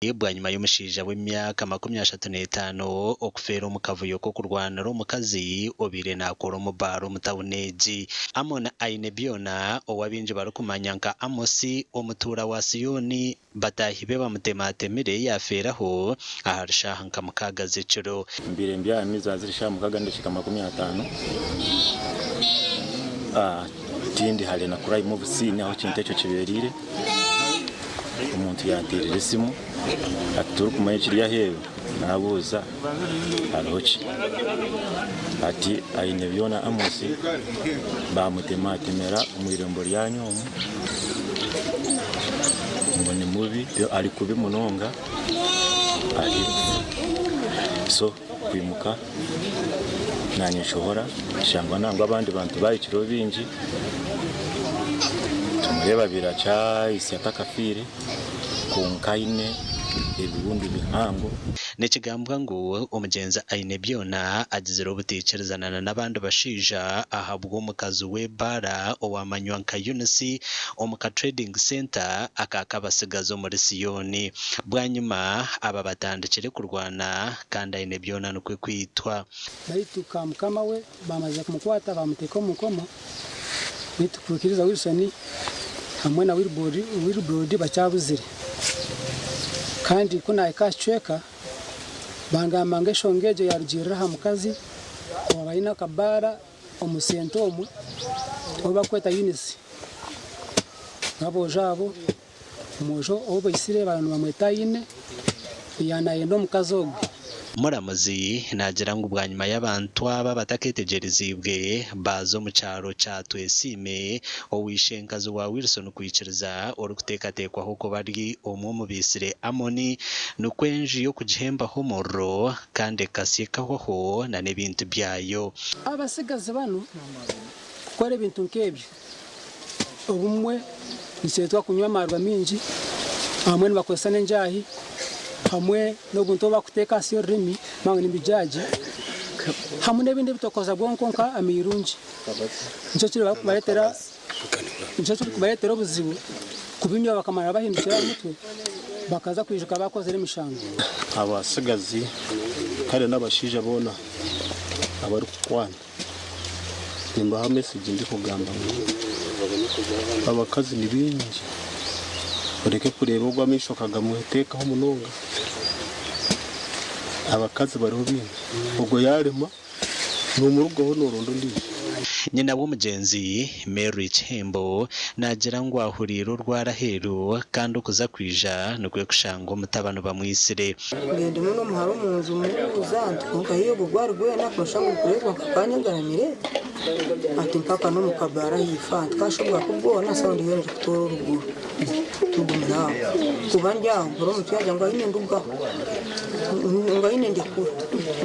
Bwanyima y'omushaija w'emyaka 35 okufeera omu kavuyo k'okurwanira omukazi obaire naakora omu baara omu tauni egi. Amon Ainebyona ou abaingi barikumanya nka Amos omutuura wa Siyooni bataahi be bamutematemire yaafeeraho ahari shaaha nka mukaaga z'ekiro. Mbaire mbyami zaaza ziri shaaha mukaaga n'edakiika 50. Tindi hare na crime of scene ahu ekintu ekyo kibereire. Omuntu yanteerera esimu ati torikumanya ekiri aheeru? Naabuuza hariho ki? Ati Ainebyona Amos baamutematemera omu irembo ryanyu omu ngu ni mubi ari kubi munonga ari so kwimuka naanye nshohora nshangwa nangwa abandi bantu bahikireho baingi. Tumureeba abaire akyahitsya atakafiire kwonka aine ebirundu bihango. Nikigambwa ngu omugyenzi Ainebyona agizire obutaikirizana na n'abandi bashaija ahabw'omukazi w'ebaara owamanywa nka Eunice omu ka Trading Centre aka Kabatsigazi omuri Siyooni. Bwanyima aba batandikire kurwana kandi Ainebyona nikwo kwitwa. Baitu ka mukama we Baamazire kumukwata baamuteeka omu nkomo, beitu Kwikiriza Wilson hamwe na Wilbrod bakyabuzire. Kandi ku naahika aha kicweka, bangamba ngu enshonga egyo yaarugiirira aha mukazi owaaba aine akabaara omu senta omwe ou barikweta Eunice. N'aboojo abo, omwojo ou baitsire baaba nibamweta Aine, yaaba naayenda omukazi ogwo. Muramuzi naagira ngu bwanyima y'abantu aba abataketegyereziibwe baaza omu kyaro kya Twesiime, ow'eishenkazi wa Wilson kwikiriza orikuteekateekwaho kuba ari omwe omu baitsire Amoni nikwo enju y'okugihembaho omuriro kandi ekasya ekahwaho n'ebintu byayo. Abatsigazi banu kukora ebintu nk'ebyo Obumwe nikyetwa kunywa amaarwa maingi, abamwe nibakozesa n'enjaahi hamwe n'obuntu obu barikuteeka ahansi y'orurimi nangwa n'ebijaagi hamwe n'ebindi ebitokoza bwonko nka amairungi. Nikyo kirikubareetera nikyo kirikubareetera obuzibu kubinywa bakamara bahindukire aha mutwe bakaza kwijuka baakozire emishango. Abatsigazi kare n'abashaija boona abarikukwana. Nimbaha mesegi ndikugamba ngu abakazi ni baingi oreke kureeba ogu amaisho okagamweteekaho munonga. Abakazi bariho baingi, ogwo yaarema noomurugaho nooronda ondiijo. Nyina w'omugyenzi, Mary Kihembo naagira ngu ahuriire orwari aheeru kandi okuza kwija nikwo kushanga omutabani bamwitsire. Ngende muno omuhara omu nju mmubuuza nti, Kwonka haihi ogwo gwari gwena kwonka ngu gurikureebwa nka kaanyegaramire? Ati mpaka n'omu kabaara ahaifo aha nti kaashobora kubwona saundi yoona erikutoora oruguru tugumire aho. Kuba ndi aho mpurira omuntu yaagira ngu aine ndugaho ngu aine ndekura.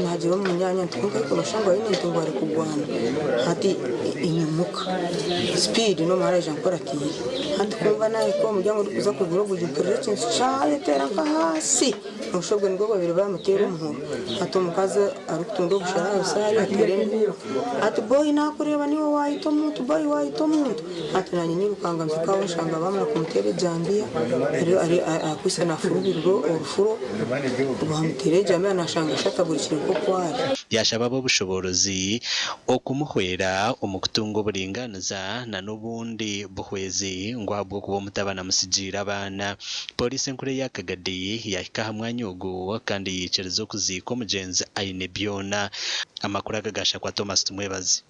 Naagira omunyaanya nti kwonka haihi noshusha ngu aine nti ngu arikugwana. Hati nyimuka sipiidi n'omuhara yaija ankuratiire. Hati ku mba naahika omu muryango ndikuza kwigura orwigi mpurira ekintu kyayeteera nk'ahaasi. Noshusha obwo nibwo baabaire baamuteera omuhoro. Hati omukazi arikutunda obushera aha busaari ateera enduuru ati, Boyi naakureeba niiwe waayita omuntu, boyi waayita omuntu. Hati naanye nyirukanga mpika aho nshanga baamara kumuteera ejambiya akwaitse naafurubirira orufuro, baamuteera ejambiya naashanga eshatagurikire nk'oku ari. Yaashaba ab'obushoboorozi okumuhwera omu kutunga oburingaaniza na n'obundi buhwezi ngu ahabw'okuba omutabani amutsigiire abaana. Pooriisi enkuru eya Kagadi yaahika aha mwanya ogu kandi yaikiriza okuziika omugyenzi Ainebyona. Amakuru aga gaashakwa Thomas Tumwebaze.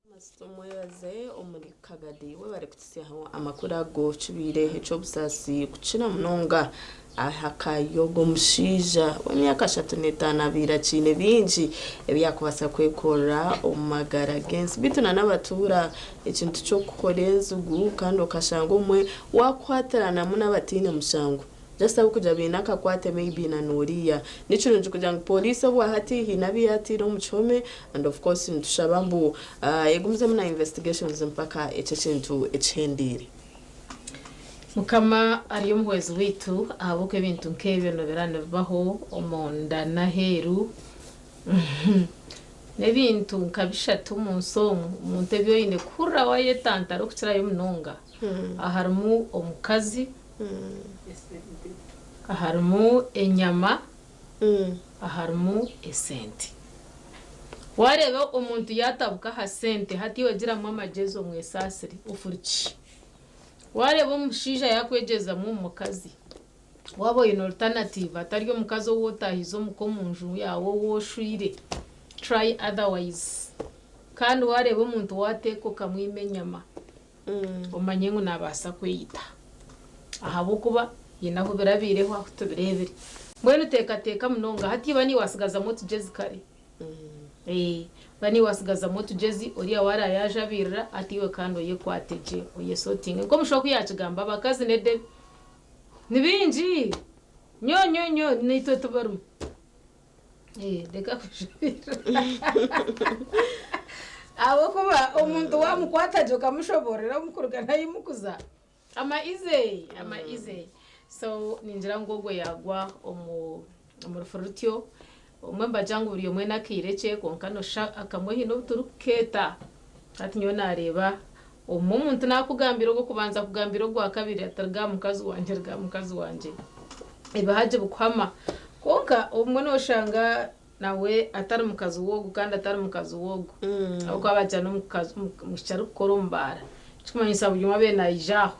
Thomas Tumwebaze omuri Kagadi webare kututsyaho amakuru ago kibaire eky'obusaasi kukira munonga aha ka y'ogwo mushaija w'emyaka 35 abaire akiine bingi ebi yakubaasa kwekorera omu magara g'ensi beitu na n'abatuura ekintu ky'okukora enzigu kandi okashanga obumwe wakwatiranamu n'abataine mushango. Just ahabw'okugira baine akakwate maybe na n'oriya. Ni kirungi kugira ngu pooriisi obwahati haine abu yaataire omu kihome and of course nitushaba mbu egumizemu na investigations mpaka eki ekintu ekihendeire. Mukama ari omuhwezi waitu ahabw'okuba ebintu nk'ebyo nibira nibibaho omunda n'aheeru. N'ebintu nka bishatu omu nsi omu, omuntu ebi oine kuhurira waayetantara okukirayo munonga. Harimu omukazi. Harimu enyama, harimu esente. Wareeba omuntu yaatabuka aha sente, hati iwe giramu amagyezi omwesaasire ofurukye. Wareeba omushaija yaakwegyezamu omu mukazi, waaba oine alternative atari omukazi ou otaahize omuka omu nju yaawe ou oshweire, try otherwise. Kandi wareeba omuntu waateeka okamwima enyama, omanye ngu naabaasa kweyita ahabw'okuba haine ahu birabiireho ahu tubireebire. Mbwenu teekateeka munonga hati iba niiwe watsigazamu otugyezi kare. Iba niiwe watsigazamu otugyezi oriya waaraabe yaajabiirira hati iwe kandi oyekwate gye oyesotinge. Nk'omushaho oku yaakigamba abakazi n'edebe ni baingi nyo nyo nyo naitwe tubarimu. Reka kujumirira ahabw'okuba omuntu wamukwata gye okamushoboorora omukuruga nayimukuza ama easy ama easy so ningira ngu ogwo yagwa omu rufu rutyo obumwe nibagira ngu buri omwe n'akaire kye kwonka noshusha akamwe haine obu turikukeeta hati nyowe nareeba obumwe omuntu nakugambira ogw'okubanza akugambira ogwakabiri ati ruga aha mukazi wangye ruga aha mukazi wangye ebihagi bikuhama kwonka obumwe noshanga nawe atari mukazi w'ogu kandi atari mukazi w'ogu ahabw'okuba bagira n'omwishiki arikukora omu baara ekirikumanyisa buri omwe abaire naija aho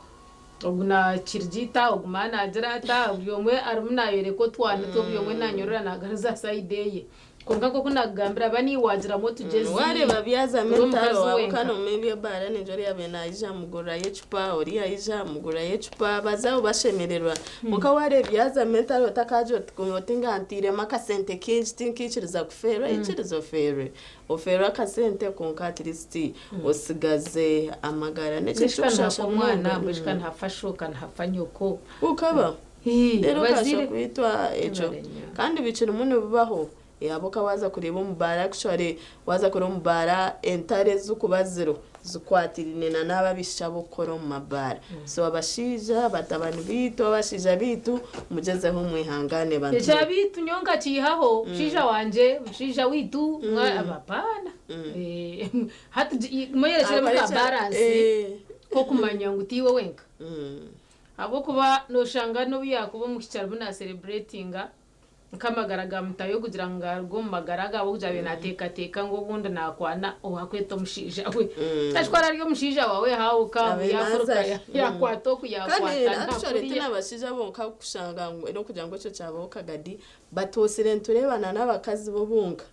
ogu nakirigiita ogu mara nagira ata buri omwe arimu nayoreka otwana twe buri omwe nanyorora nagaruza sayidi eye Kwonka nk'oku naakugambira, ba niiwe waagiramu otugyezi. Waareeba byazamu Ori entaro omukazi aho wenka. kandi omu eby'ebaara ningira oriya abaire naija amugurirayo ecupa, oriya aija amugurirayo ecupa, baza aho bashemererwa. Kwonka waareeba byazamu entaro otakaagira oti oti nga ntairemu akasente kaingi tinkaikiriza kufeerwa, ikiriza ofeerwe. Ofeerwe akasente kwonka at least osigaze amagara. N'ekintu Mbwenu shi ka ky'okushaasha nihafa omwana, munonga. mbwenu shi ka nihafa sho, ka nihafa nyoko. Kukaba. Reero okaasha Abazaire kwitwa ekyo. Kandi bikirimu nibibaho. Ahabw'okuba waaza kureeba omu baara actually waaza kureeba omu baara entare ezirikuba ziriho zikwatiraine na n'abo abaishiki ab'okukora omu mabaara. So abashaija batabani baitu, abashaija baitu mugyezeho mwehangane bantu Ekya mwe. baitu nyowe nkakiihaho, mushaija wangye, mushaija waitu, apaana. Hati guma oyerekyeremu ka balance k'okumanya ngu tiiwe wenka. Ahabw'okuba nooshanga n'obu yaakuba omwishiki arimu naaserebureetinga nk'amagara ga mutaahi we kugira ngu aruge omu magara aga ahabw'okugira abaire naateekateeka ngu obundi naakwana owaakweta omushaija we. Shaaha ku ararya omushaija waawe haawuka ngu Abe yaafuruka naaza. yaakwata oku Kandi yaakwata actually nakuriya. tinabashaija bonka kushanga ngu n'okugira ngu ekyo kyabaho kagadi batuusire nitureebana n'abakazi bo bonka.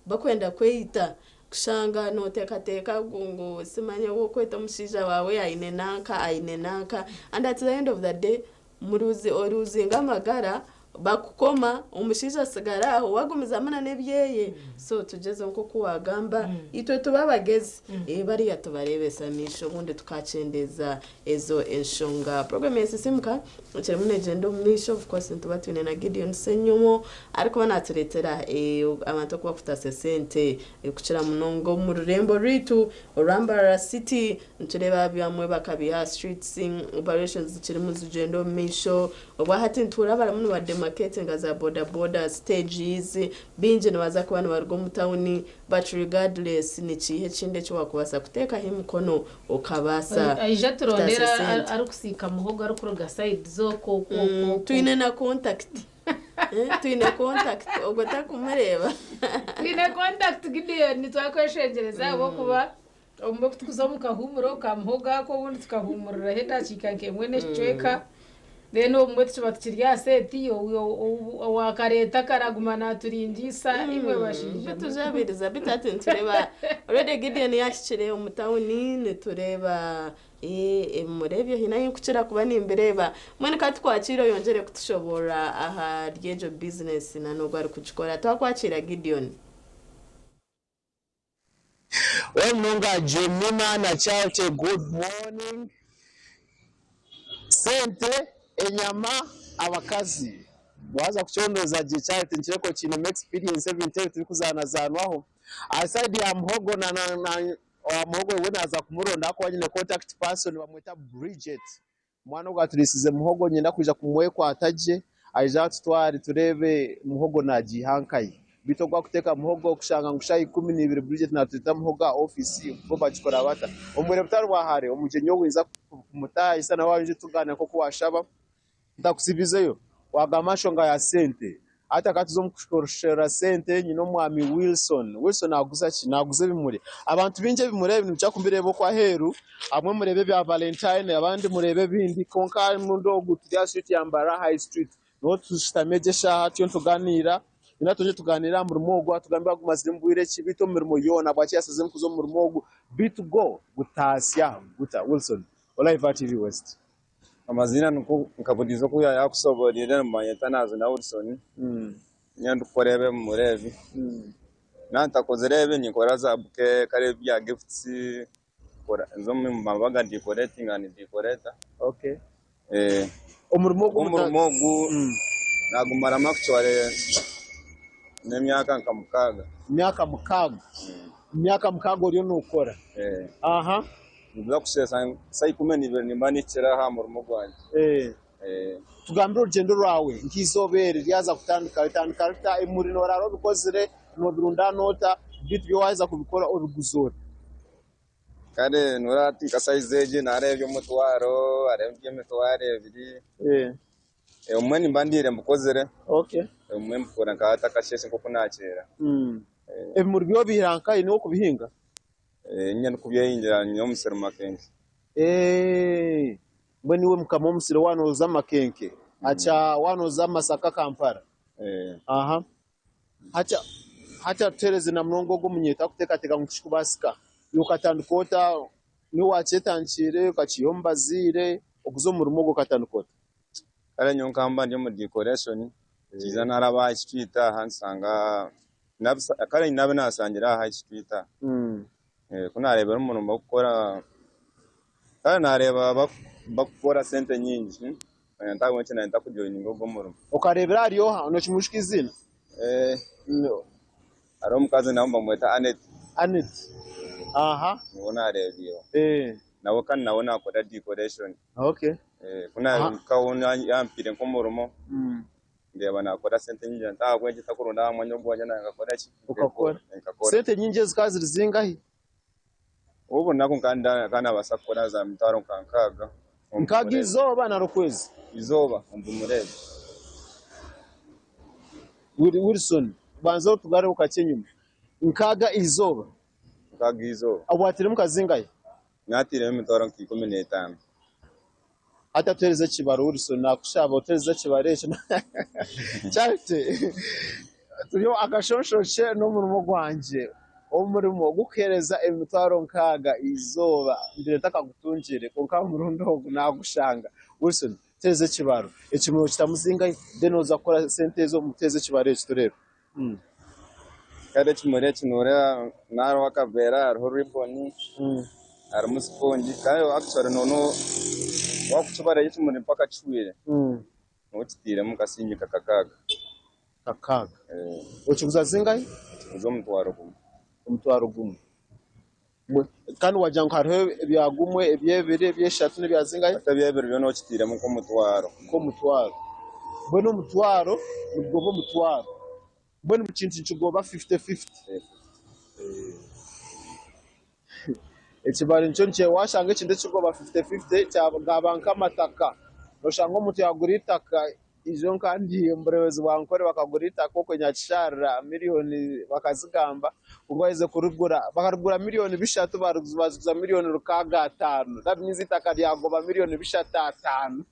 Bakwenda kweyita kushanga noteekateeka ngu simanya ou okweta omushaija waawe aine nanka aine nanka and at the end of the day oruuzinga amagara bakukoma omushaija asigara aho we agumizamu nana ebyeye so tugyezeho nk'oku waagamba itwe tube abagezi bariya tubareebese amaisho obundi tukakyendeeza ezo enshonga. Puroguraamu ya Sisiimuka ekirimu neegyenda omu maisho, of course nituba twine na Gideon Ssenyomo arikuba naatureetera abantu oku barikutaasa esente kukira munonga omu rurembo rwaitu orwa Mbarara City. Nitureeba bamwe bakabiiha aha streets, operations zikirimu nizigyenda omu maisho. Obwahati nituhurira barimu nibademarcatinga za boda boda stages, baingi nibaza kuba nibaruga omu tawuni but regardless nikiiha ekindi eki waakubaasa kuteekaho emikono Okabaasa Aija aturondere kutaasa esente. arikusiika muhogo arikuruga side z'okwo okwo okwo okwo. Twine na contact. Twine contact ogwo tarikumureeba. Twine contact Gideon twakweshengyereza ahabw'okuba obumwe ku turikuza omu kahuumuro ka muhogo ako obundi tukahuumuriraho edakiika nk'emwe n'ekicweka Then obumwe tukiba tukiri aha seeti owakareeta akaraguma naturingiisa imwe bashaija mwe. Tujabiriza beitu hati nitureeba already Gideon yahikire omu tawuni nitureeba ebimuri ebyo haine ahu nkukira kuba nimbireeba. Mbwenu ka tukwakiire oyongyere kutushoboorora ahari egyo bizinesi na n'ogu arikugikora. Twakwakiira Gideon. Well munonga Jemima na Charity good morning. Sente, enyama, abakazi. Waaza kukyondooza gye Charity nikyoreka okiinemu experience ebintu ebi tibikuzaanazanwaho. Aha side ya muhogo na na owa muhogo we naaza kumuronda ahakuba nyine contact person bamweta Bridget. Omwana ogu aturiisize muhogo niinyenda kwija kumwekwata gye aije atutware tureebe muhogo naagiiha nkahi. Beitu ogu arikuteeka muhogo kushanga ngu shaaha 12 Bridget naatureetera muhogo aha ofiisi bo bagikora bata? Omu bwire butari bwa hare omugyenyi ou ninza kumutaahisa nawe aije tugaaniire nk'oku waashaba. Ntakusibizeyo wagamba nshonga ya sente. Hati ka tuze omu kusherura sente nyine omwami Wilson. Wilson naguza ki? Naguza ebimuri. Abantu baingi ebimuri ebi nimukira kubireeba okwo aheeru, abamwe mureeba ebya Valentine abandi mureeba ebindi kwonka omurundi ogu turi aha street ya Mbarara High Street. Niho tushutami egi eshaaha turiyo nitugaaniira. Twena twije tugaaniire aha murimo ogu atugambire agumaziremu bwire ki beitu omu mirimo yoona habwaki yashaziremu kuza omu murimo ogu beitu go gutaasya guta? Wilson, Olive TV West. Amaziina nikwo nkaburiize oku yaakusoboreire nibanyeta Naazina Wilson, nyowe ndikukora ebi ebimuri ebi. Naaba ntakozire ebi ninkora za bouquet kare ebya gifts, nza omu mabaga decoratinga nidecorata. Omurimo ogu Omurimo ogu naagumaramu actually n'emyaka nka mukaaga. Emyaka mukaaga? Emyaka mukaaga oriyo nookora? Aha. Niguza kusheesa saaha 12 nimba nihikire aha murimo gwangye. Tugambire orugyendo rwawe nk'eizooba eri ryaza kutandika, ritandika rita? Ebimuri noraara obikozire, nobirundaana ota? Beitu byo waaheza kubikora obiguza ota? Kare noreeba hati nka sayizi egi hariho eby'omutwaro, hariho eby'emitwaro ebiri. Obumwe nimba ndiire mbukozire, obumwe mbukora nka hati akasheeshe nk'oku naakyera. Ebimuri byo obiiha nkahi? Niiwe orikubihinga? Niinye ndikubyehingira nyine omusiri Makenke. Mbwenu iwe mukama w'omusiri waaba nooza Makenke, hakya waaba nooza Masaka Kampala. Aha. Hati hati atuheereze na munonga ogwo omunyeeto arikuteekateeka ngu tikirikubaasika. Iwe okatandika ota? Niiwe waakyetandikiire, okakiiha omu bazaire, okuza omu murimo ogwo okatandika ota? Kare nyowe nkaba ndi omu decoration, nkiija naaraba aha street aha nshanga kare nyine abu naashangire aha high street aha. Ku naareebire omurimo barikukora, kare naareeba barikukora sente nyingi, ahabw'enki naanye ntakujoyininga ogwo omurimo. Okareebera ahari oha? Nookimwijuka eiziina? Hariho omukazi nawe nibamweta Annet. Annet, aha. Niwe naareebireho. Nawe kandi nawe naakora decoration. Ku naareebire yampaire nk'omurimo, ndeeba naakora sente nyingi nti ahabw'enki ntakuronda aha mwanya ogwangye naanye nkakora ki? Okakora. Nkakora. Sente nyingi ezi zikaba ziri zingahi? Obunaku nkaba naabaasa kukora za mitwaro nka nkaaga. Nkaaga eizooba nari okwezi? Eizooba omu bimuri ebyo. Wilson, banza otugarureho kakye enyima. Nkaaga eizooba? Nkaaga eizooba. Obwateiremu nka zingahi? Nateiremu emitwaro nka 15. Hati atuheereze ekibaro Wilson, nakushaba otuheereze ekibaro ekyo. Charity, turiho akashonshokye n'omurimo gwangye. Omurimo gw'okuheereza emitwaro nkaaga eizooba mbaire ntakagutungire kwonka aha murundi ogu naagushanga. Wilson, tuheereze ekibaro. Ekimuri okitamu zingahi then oza kukora sente ezo omutuheereze ekibaro eki tureebe. Kare ekimuri eki noreeba hariho akaveera hariho riboni harimu sipongi kare actually wakukibara ekimuri mpaka kihwire nooba okitairemu nka siringi nka kakaaga. Kakaaga. Okiguza zingahi? Nkiguza omutwaro gumwe. Omutwaro gumwe. Kandi wagira ngu hariho ebya gumwe, eby'ebiri, eby'eshatu n'ebya zingahi? Hati eby'ebiri byo nooba okitairemu nk'omutwaro. Nk'omutwaro. Mbwenu omutwaro nigugoba omutwaro. Mbwenu buri kintu nikigoba fifite fifite. Ekibaro nikyo nikyo waashanga ekintu ekirikugoba fifite fifite gaaba nk'amataka. Noshanga omuntu yaagura eitaka Ijo nka ndi omu bureebezi bwa Nkore bakagura eitaka okwe Nyakisharira miriyoni bakazigamba kwonka baherize kurigura bakarigura miriyoni bishatu baaziguza miriyoni rukaaga ataano that means eitaka ryagoba miriyoni bishatu ataano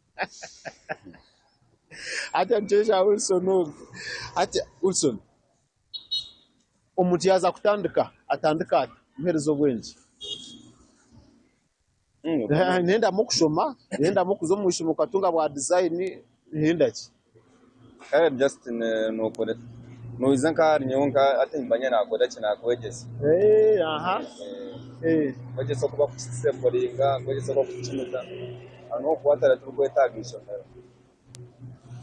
Hati nikyo ekya Wilson ogu. Hati Wilson omuntu yaaza kutandika atandika ata? Muheereze obwengye. Nihendamu okushoma, nihendamu okuza omu ishomero okatunga bwa dizayini, nihenda ki? Kare just nokora noija nka ahari nyowe nka hati nimba nyine nakora ki nakwegyesa. Nkwegyesa oku bakukiseporinga, nkwegyesa oku bakukimita, n'okukwatira tirikwetaaga ishomero.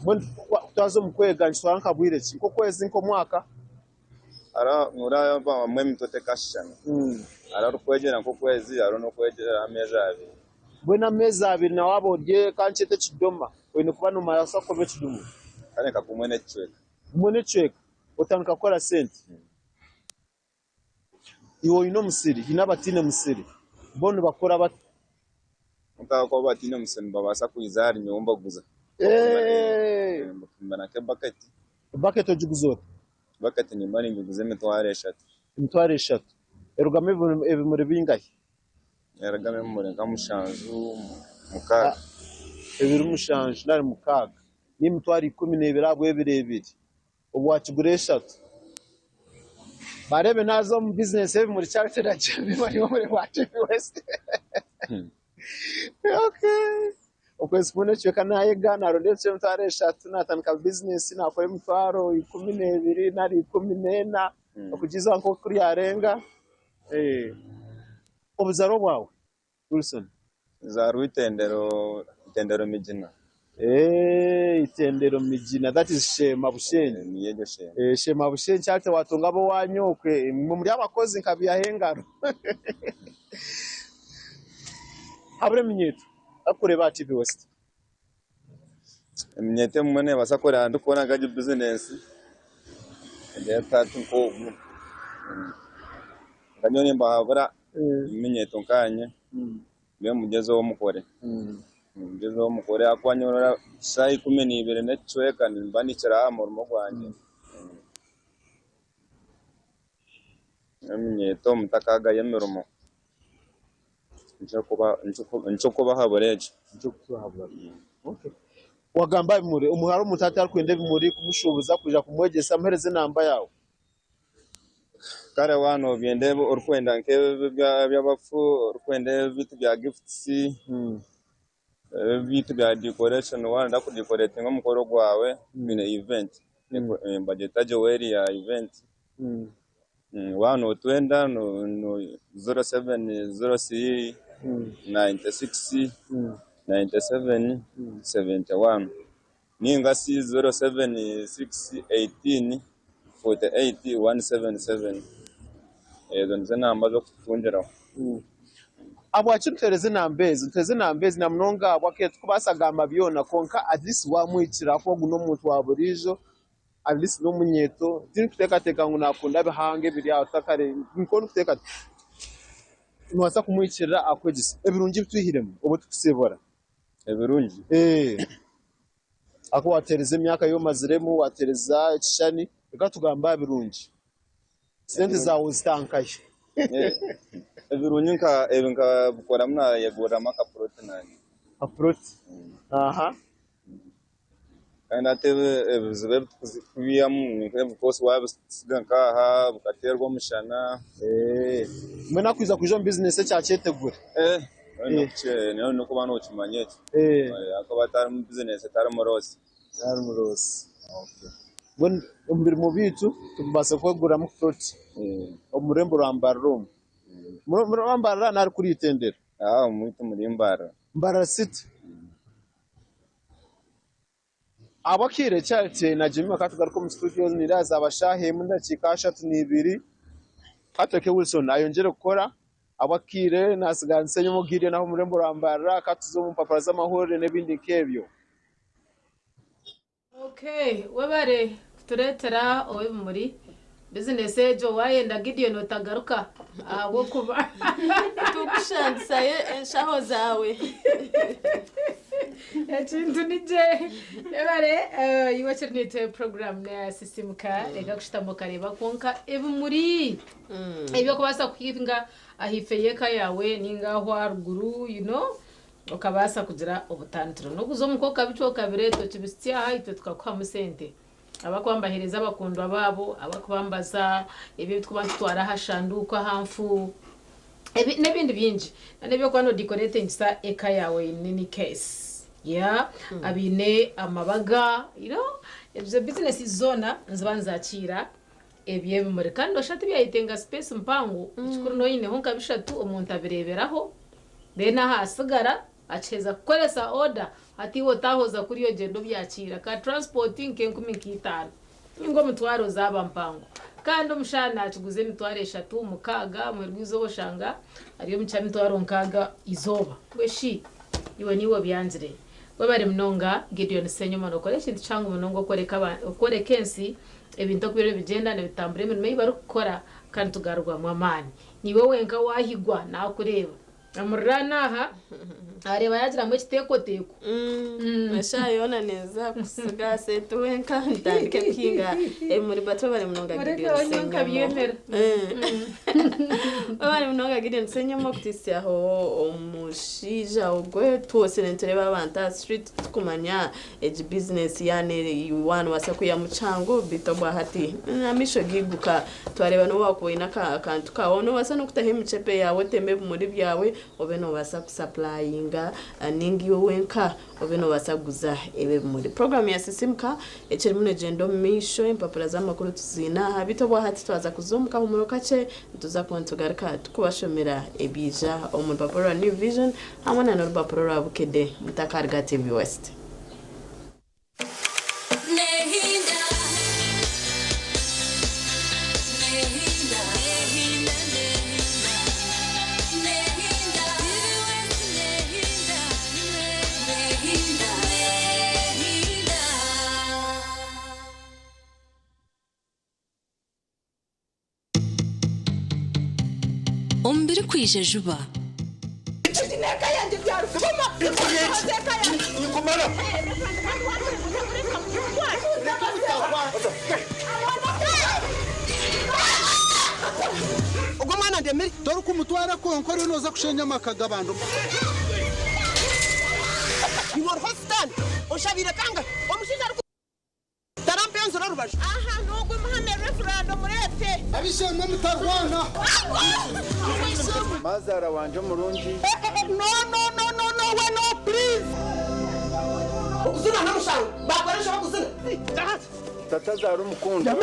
Mbwenu ku twaza omu kwega nikitwara nka bwire ki? Nk'okwezi, nk'omwaka? Hariho noreeba abamwe emitwe tekashushana. Hariho orikwegyera nk'okwezi hariho n'okwegyera ameezi abiri. Mbwenu ameezi abiri na waaba ori ka nkyete ekidoma, oine kuba noobaasa kuba ekidoma. Kare nka gumwe n'ekicweka. Gumwe n'ekicweka otandika kukora sente. Iwe oine omusiri, haine abataine musiri, bo nibakora bata? Kwonka ahabw'okuba bataine musiri nibabaasa kwija ahari nyowe mbaguza. Mbapimira nk'ebaketi. Ebaketi ogiguza ota? Baketi nimba ningiguza 30,000. 30,000. Erugamu ebimuri bingahi? Erugamu ebimuri nka mushanju, mukaaga. Ebiri mushanju nari mukaaga. N'emitwaro 12 ahabw'ebiro ebiri. Obu wakigura eshatu. Bareebe naaza omu bizinesi y'ebimuri Charity na Jemima nibo muri ba TV West. Okay. Okwezi kumwe n'ekicweka naayega naaronda ebicwe 30,000 naatandika bizinesi naakora 12,000 nari 14 okugiza nk'oku ryarenga. Obuzaarwa bwawe Wilson? Nzaarwa Itendero, Itendero Migina. Itendero Migina that is Sheema Bushenyi. Niyo egyo Sheema. Sheema Bushenyi Charity waatunga ab'owaanyu okwe imwe muri abakozi nkabiihaho engaro. Habura eminyeeto arikukureeba aha TV West. Eminyeeto ebimwe neebaasa kureeba ndikukora nk'egi bizinesi egire ati nk'ogu nka nyowe nimbahabura eminyeeto nkaanye mbe mugyezeho mukore mugyezeho mukore ahakuba nyowe noreeba shaaha 12 n'ekicweka nimba mpikire aha murimo gwangye. Eminyeeto mutakagayo emirimo nikyo kubahabura ekyo. Wagamba aha bimuri, hariho omuntu hati arikwenda ebimuri kumushuubuza kwija kumwegyesa muheereze enamba yaawe. Kare waaba nobyenda orikwenda nk'eby'abafu, orikwenda ebintu bya gifts, ebintu bya decoration waaba noyenda kudecoratinga omukoro gwawe twine event nibagyeta Joelia event. Waaba notwenda 0703 96 97 71 ninga shi 076 18 48 177 ezo nizo namba z'okututungiraho. Ahabwaki nituheereza enamba ezi? Nituheereza enamba ezi na munonga ahabw'akeetu tikubaasa kugamba byona kwonka at least wamuhikira ahakuba ogu n'omuntu wa buriijo at least n'omunyeeto tindikuteekateeka ngu naakunda bihanga ebiri aho nikwo ndikuteekateeka. Noobaasa kumuhikirira akwegyese ebirungi ebi twihiremu obu turikusiibura. Ebirungi? Ahakuba waateereza emyaka ei omaziremu, waateereza ekishushani, reka tugambe aha birungi. Sente zaawe ozita nkahi? Ebirungi nka ebi nkabikoramu naayeguriramu akapuroti naanye. Akapuroti? Aha. Kandi hati ebizibu ebi turikubiihamu ni nk'ebikoosi waabisiga nk'aha bukateerwa omushana. Mbwenu akwija kwija omu bizinesi eki akyetegure? Noine kuba nookimanya ekyo. Ahakuba atari mu bizinesi tarimu loss. Tarimu loss. Mbwenu omu birimo byaitu tubaasa kweguriramu puroti omu rurembo rwa Mbarara omu. Muri Mbarara nari kuri Itendero? Omwaitu muri Mbarara. Mbarara city. Ahabw'akaire Charity na Jemima ka tugaruke omu studios nindeeba zaaba shaaha emwe n'edakiika ashatu n'ibiri. Ka tureke Wilson ayongyere kukora ahabw'akaire naatsigara nsenyi Gideon aho omu rurembo rwa Mbarara ka tuze omu mpapura z'amahurire n'ebindi nk'ebyo. Okay, webare kutureetera ow'ebimuri bizinesi egyo waayenda Gideon otagaruka ahabw'okuba Tukushangisayo enshaho zaawe. Ekintu nigye webare iwe kiri niitwe program neya Sisimuka reka kushutama okareeba kwonka ebimuri ebyokubaasa kuhinga ahaifo y'eka yaawe ninga aho aharuguru okabaasa kugira obutandikiro n'okuza omuka okabicwa okabireeta okibisya aha itwe tukakuhamu sente abakuba nibaheereza abakundwa baabo abakuba nibaza ebi ebitukuba nitutwara aha shanduuko aha nfu n'ebindi bingi n'ebyokuba nodecoratingisa eka yaawe in any case yeah abaine amabaga ezo bizinesi zoona niziba nizakiira eby'ebimuri kandi noshusha tibyayetenga space mpango ekikuru noyineho nka bishatu omuntu abireeberaho then aha asigara akiheza kukoresa order hati iwe otaahoza kuriya ogyenda obyakiira ka transport nk'enkumi nk'itaano ninga omutwaro zaaba mpango kandi omushaha nakiguza 30,000 6 muheru gw'eizooba oshanga ari omu kya 60,000 eizooba mbwe shi iwe niiwe obyangire. Webare munonga Gideon Ssenyoma nokora ekintu kihango munonga okworeka ensi ebintu oku biriyo nibigyenda nibitambura emirimo ei barikukora kandi tugarurwamu amaani. Niiwe wenka waahigwa naakureeba. Amuriraana aha areeba yaagiramu ekiteekoteeko. Eshaaha yoona ninza kusiga sente wenka ntandike kuhinga ebimuri but webare munonga Mureke Gideon wenka Ssenyomo. nkabyemera. Webare munonga Gideon Ssenyomo okutuhitsyaho omushaija ogwe twosire nitureeba abantu aha street tukumanya Egi bizinesi yaana eri waaba noobaasa kwihamu kihango beitu obwahati amaisho gaiguka twareeba n'obu waakuba oine akantu kaawe noobaasa n'okutaho emicepe yaawe oteme ebimuri byawe obe noobaasa kusapurayinga nainga iwe wenka obe noobaasa kuguza ebi ebimuri. Puroguraamu ya Sisimuka ekirimu neegyenda omu maisho empapura z'amakuru tuziine aha beitu obwahati twaza kuza omu kahumuro kakye nituza kuba nitugaruka tukubashomera ebiija omu rupapura rwa New Vision hamwe na n'orupapura rwa Bukedde Mutakaruga TV West. Omu birikwija juba. Torikumutwara kwonka oriyo nooza kushenya amaka g'abantu. Ab'eishe-emwe mutarwana. Mazaara wangye omurungi. Tatazaara omukundwa.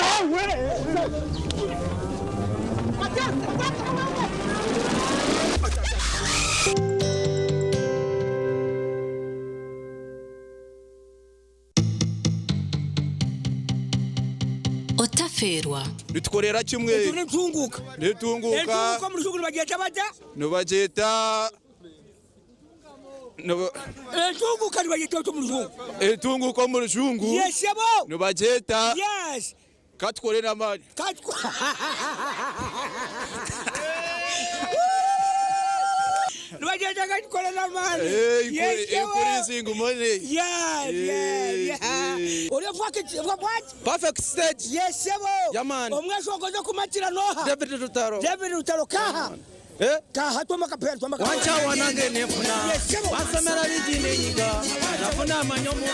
Otafeerwa. Nitukorera kimwe. Ekyo n'entunguuka. N'entunguuka. Entunguuka omu Rujungu nibagyeta bata? Nibagyeta. Entunguuka nibagyeta bata omu Rujungu? Entunguuka omu Rujungu. Yes sebo. Nibagyeta. Yes. Ka tukore n'amaani. Nibagyeta ka tukore n'amaani. Increasing money. Yes, yes, yes. Ori what? Perfect stage. Yes, sebo. Yeah, man. Omweshongozi okumakira noha? David Rutaro. David Rutaro kaha. Eh? Kaha twoma kapera twoma kapera. Wankyawa nange nenfuna. Yes, sebo. Wansomera bingi nenyiga. Nafuna amanyi omu.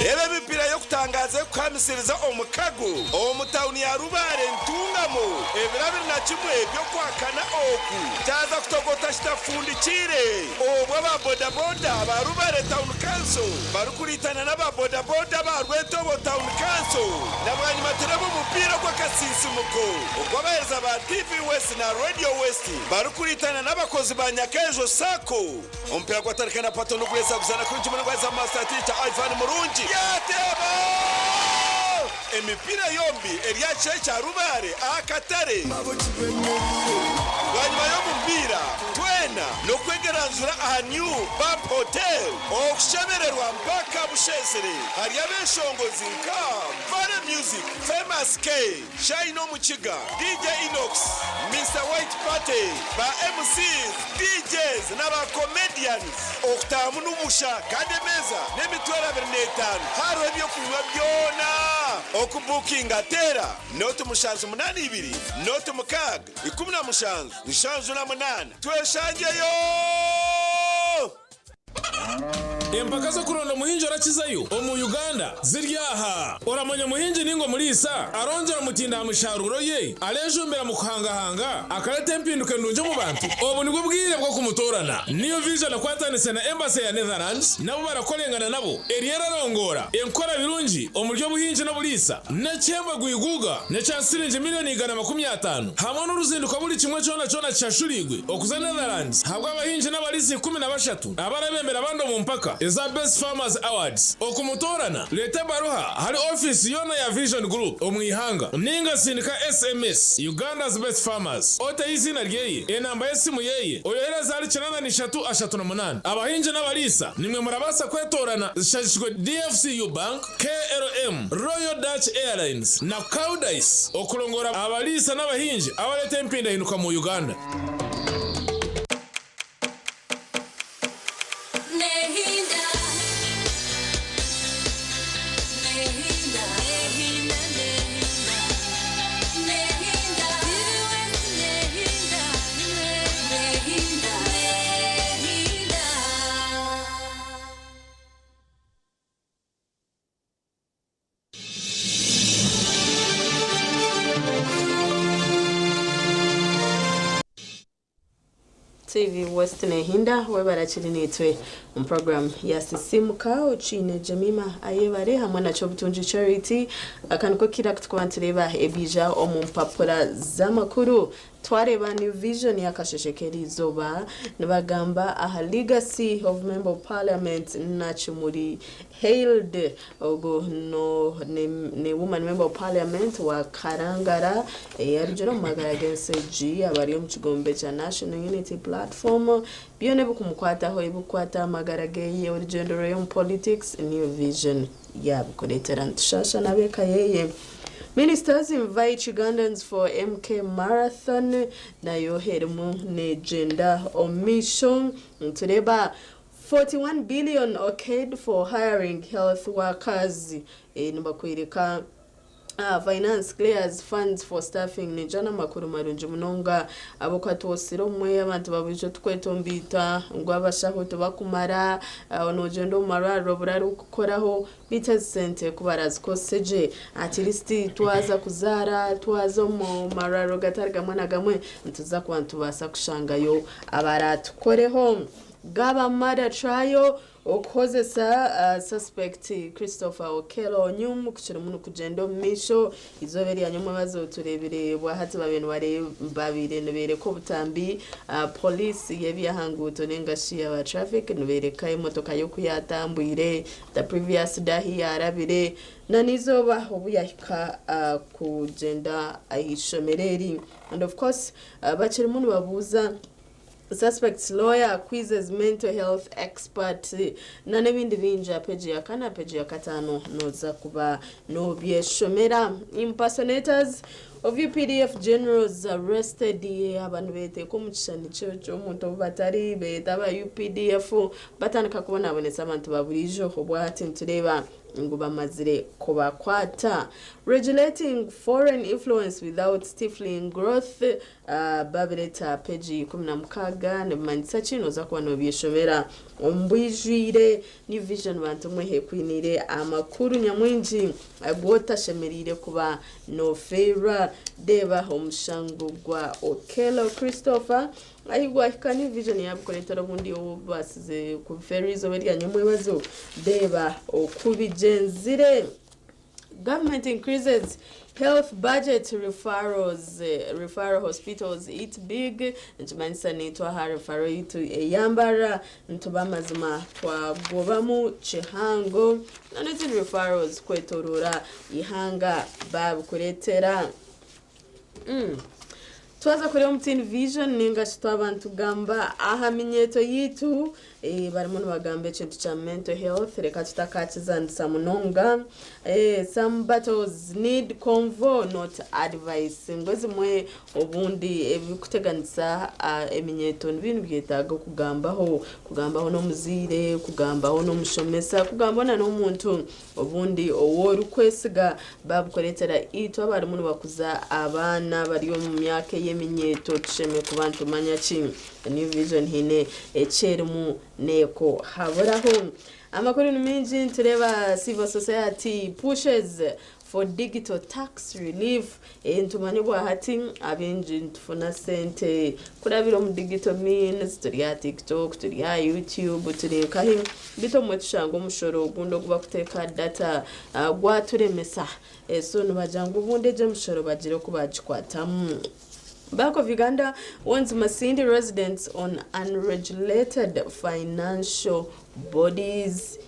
Reeba emipiira y'okutangaaza erikuhamisiriza omukago omu tauni ya Rubare Ntungamo ebiro 21 by'okwakana oku kyaza kutogota kitafundikiire obwo aba bodaboda aba Rubare Town Council barikuriitana n'aba bodaboda aba Rwetobo Town Council na bwanyima tureebe omupiira ogw'akasinsimuko ogw'abaheereza ba TV West na Radio West barikuriitana n'abakozi ba Nyakejo Sacco. Omupiira gwatandika na Pato Nugureesa guzaana kurungi munonga haza Master Teacher Ivan Murungi yateeba! Emipiira yombi eri aha kishaayi kya Rubare aha katare. Bwanyima y'omupiira, twena n'okwegeranzura aha New Bump Hotel okushemererwa mpaka busheesire. Hariyo abeshongozi nka Vale Music, Famous K, Shine Omukiga, DJ Inox, Mister White Party, ba MCs, DJs na ba comedians. Okutaahamu n'obusha kandi emeeza n'emitwaro 25. Hariho eby'okunywa byona. Okubukinga teera 072 06 17 78. Tweshangyeyo! Empaka z'okuronda omuhingi orakizayo omu Uganda ziri aha. Oramanya omuhingi ninga omuriisa arongyera omutindo aha misharuuro ye, arejumbira mu kuhangahanga, akareta empinduka endungi omu bantu? Obu nibwo bwire bw'okumutoorana. New Vision ekwatanise na Embassy ya Netherlands nabo barakorengana nabo eriyo erarongoora enkora birungi omuri obuhingi n'oburiisa n'ekihembo gwiguuga n'ekya siringi miriyoni 150 hamwe n'oruzinduko buri kimwe kyona kyona kishashuriirwe okuza Netherlands ahabw'abahingi n'abariisa 13 abarabembera abandi omu mpaka eza Best Farmers Awards. Okumutoorana. kutoorana, reeta ebaruha ahari ofiisi yoona ya Vision Group omu ihanga ninga sindika SMS Uganda's Best Farmers oteho eiziina ryeye, enamba y'esimu yeye, oyohereze ahari 83 38. Abahingi n'abariisa nimwe murabaasa kwetoorana zishagikirwe DFCU Bank, KLM, Royal Dutch Airlines na Koudijs okurongora abariisa n'abahingi abareeta empindahinduka mu Uganda. TV West Nehinda webare akiri naitwe omu program ya Sisimuka okiine Jemima Ayebare hamwe na Kyobutungi Charity. Aka niko kiira kutukuba nitureeba ebiija omu mpapura z'amakuru. Twareeba New Vision y'akasheshe k'eriizooba nibagamba aha Legacy of Member of Parliament Nakimuli Hailed. Ogu no ni, ni Woman Member of Parliament wa Karangara eyarugire omu magara g'ensi egi abari omu kigombe kya National Unity Platform. Byona ebikumukwataho ebikukwata aha magara geye, orugyendo rweye omu politics, New Vision yabikureetera. Nitushaasha n'ab'eka yeye. Ministers invite Ugandans for MK Marathon nayo erimu negyenda omu maisho. Nitureeba 41 billion okayed for hiring health workers nibakwereka Finance clears funds for staffing Naija n'amakuru marungi munonga ahabw'okuba twosire obumwe abantu ba buriijo tukwetomboita ngu abashaho tibakumara, noogyenda omu marwariro obure arikukukoraho beitu ezi sente ku barazikozese gye at least twaza kuzaara, twaza omu marwariro gatari gamwe na gamwe nituza kuba nitubaasa kushangayo abaratukoreho. Gaba murder trial Okuhozesa suspect Christopher Okello Onyum kukirimu nikugyenda omu maisho. Eizooba erya nyomwebazo tureebire bwahati babaire babaire nibereka obutambi Police y'ebyahanguuto ninga shi aba traffic nibereka emotoka ye oku yatambwire, the previous day ahi yarabire na n'eizooba obu yahika kugyenda ah'eishomero eri. And of course bakirimu nibabuuza Suspect's lawyer quizzes mental health expert na n'ebindi bingi aha peegi ya kana, peegi ya kataano nooza kuba noobyeshomera. Impersonators of UPDF generals arrested Aba nibeeteeka omu kishushani ky'omuntu ou batari, beeyeta aba UPDF batandika kubonabonesa abantu ba buriijo obwahati nitureeba ngu bamazire kubakwata. Regulating foreign influence without stifling growth Babireta peegi 16 nibimanyisa ki? Nooza kuba noobyeshomera omu bwijwire. New Vision bantu mwe ekwiniire amakuru nyamwingi agu otashemereire kuba noofeerwa. Reeba omushango gwa Okello Christopher ahi gwahika New Vision yaabikureetera obundi ou obaasize kufeerwa eizooba erya nyomwebazo. Reeba oku bigyenzire. Government increases health budget referrals, referral hospitals eat big nikimanyisa naitwe aha referral yaitu eya Mbarara nituba amazima twagobamu kihango na n'ezindi referrals kwetorora eihanga babikuretera. Twaza kureeba omu Teen Vision ninga shi twaba nitugamba aha minyeeto yaitu barimu nibagamba ekintu kya mental health reka tutakakizanisa munonga. Some battles need convo not advice ngu ezimwe obundi ebirikuteganisa eminyeeto nibiba nibyetaaga okugambaho, kugambaho n'omuzaire, kugambaho n'omushomesa, kugambaho na n'omuntu Obundi ou orikwesiga babukureetera itwe abarimu nibakuza abaana abari omu myaka ey'eminyeeto tushemereire kuba nitumanya ki? New Vision haine eki erimu neekuhaburaho. Amakuru ni maingi nitureeba Civil Society pushes for digital tax relief Nitumanya obwahati abaingi nitufuna sente kurabira omu digital means, turi aha TikTok, turi aha YouTube, turi nkahi, beitu obumwe tushanga omushoro ogundi ogu barikuteeka aha data gwaturemesa. So nibagira ngu obundi egyo emishoro bagire oku baagikwatamu. Bank of Uganda warns Masindi residents on unregulated financial bodies.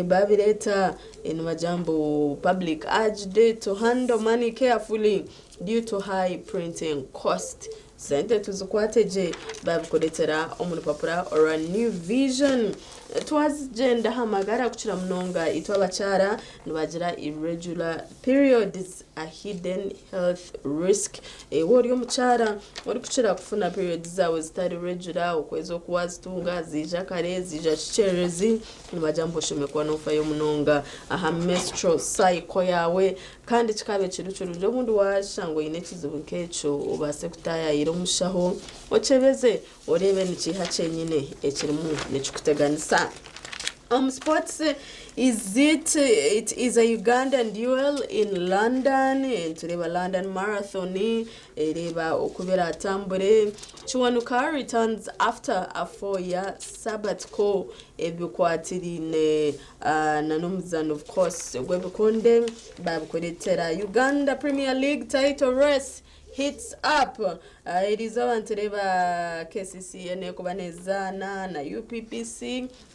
Babireeta nibagira ngu public urged to handle money carefully due to high printing cost. Sente tuzikwate gye babikureetera omu rupapura orwa New Vision. Twagyenda aha magara kukira munonga itwe abakyara nibagira irregular periods a hidden health risk. Iwe ori omukyara orikukira kufuna periods zaawe zitari regular, okwezi oku wazitunga ziija kare ziija kikyererezi, nibagira ngu oshemereire kuba nofayo munonga aha menstrual cycle yaawe kandi kikaba kiri kirungi obundi washanga oine ekizibu nk'ekyo obaase kutaayaayira omushaho okyebeze oreebe nikiiha kyenyine ekirimu nikikuteganisa. Omu sports, is it, it is a Ugandan duel in London. Nitureeba London Marathon, ereeba oku biratambure. Kiwanuka returns after a 4-year sabbatical. Ebikwatiraine na n'omuzaano of course gw'ebikonde babikureetera. Uganda Premier League title race heats up. Eriizooba nitureeba KCCA nekuba nezaana na UPPC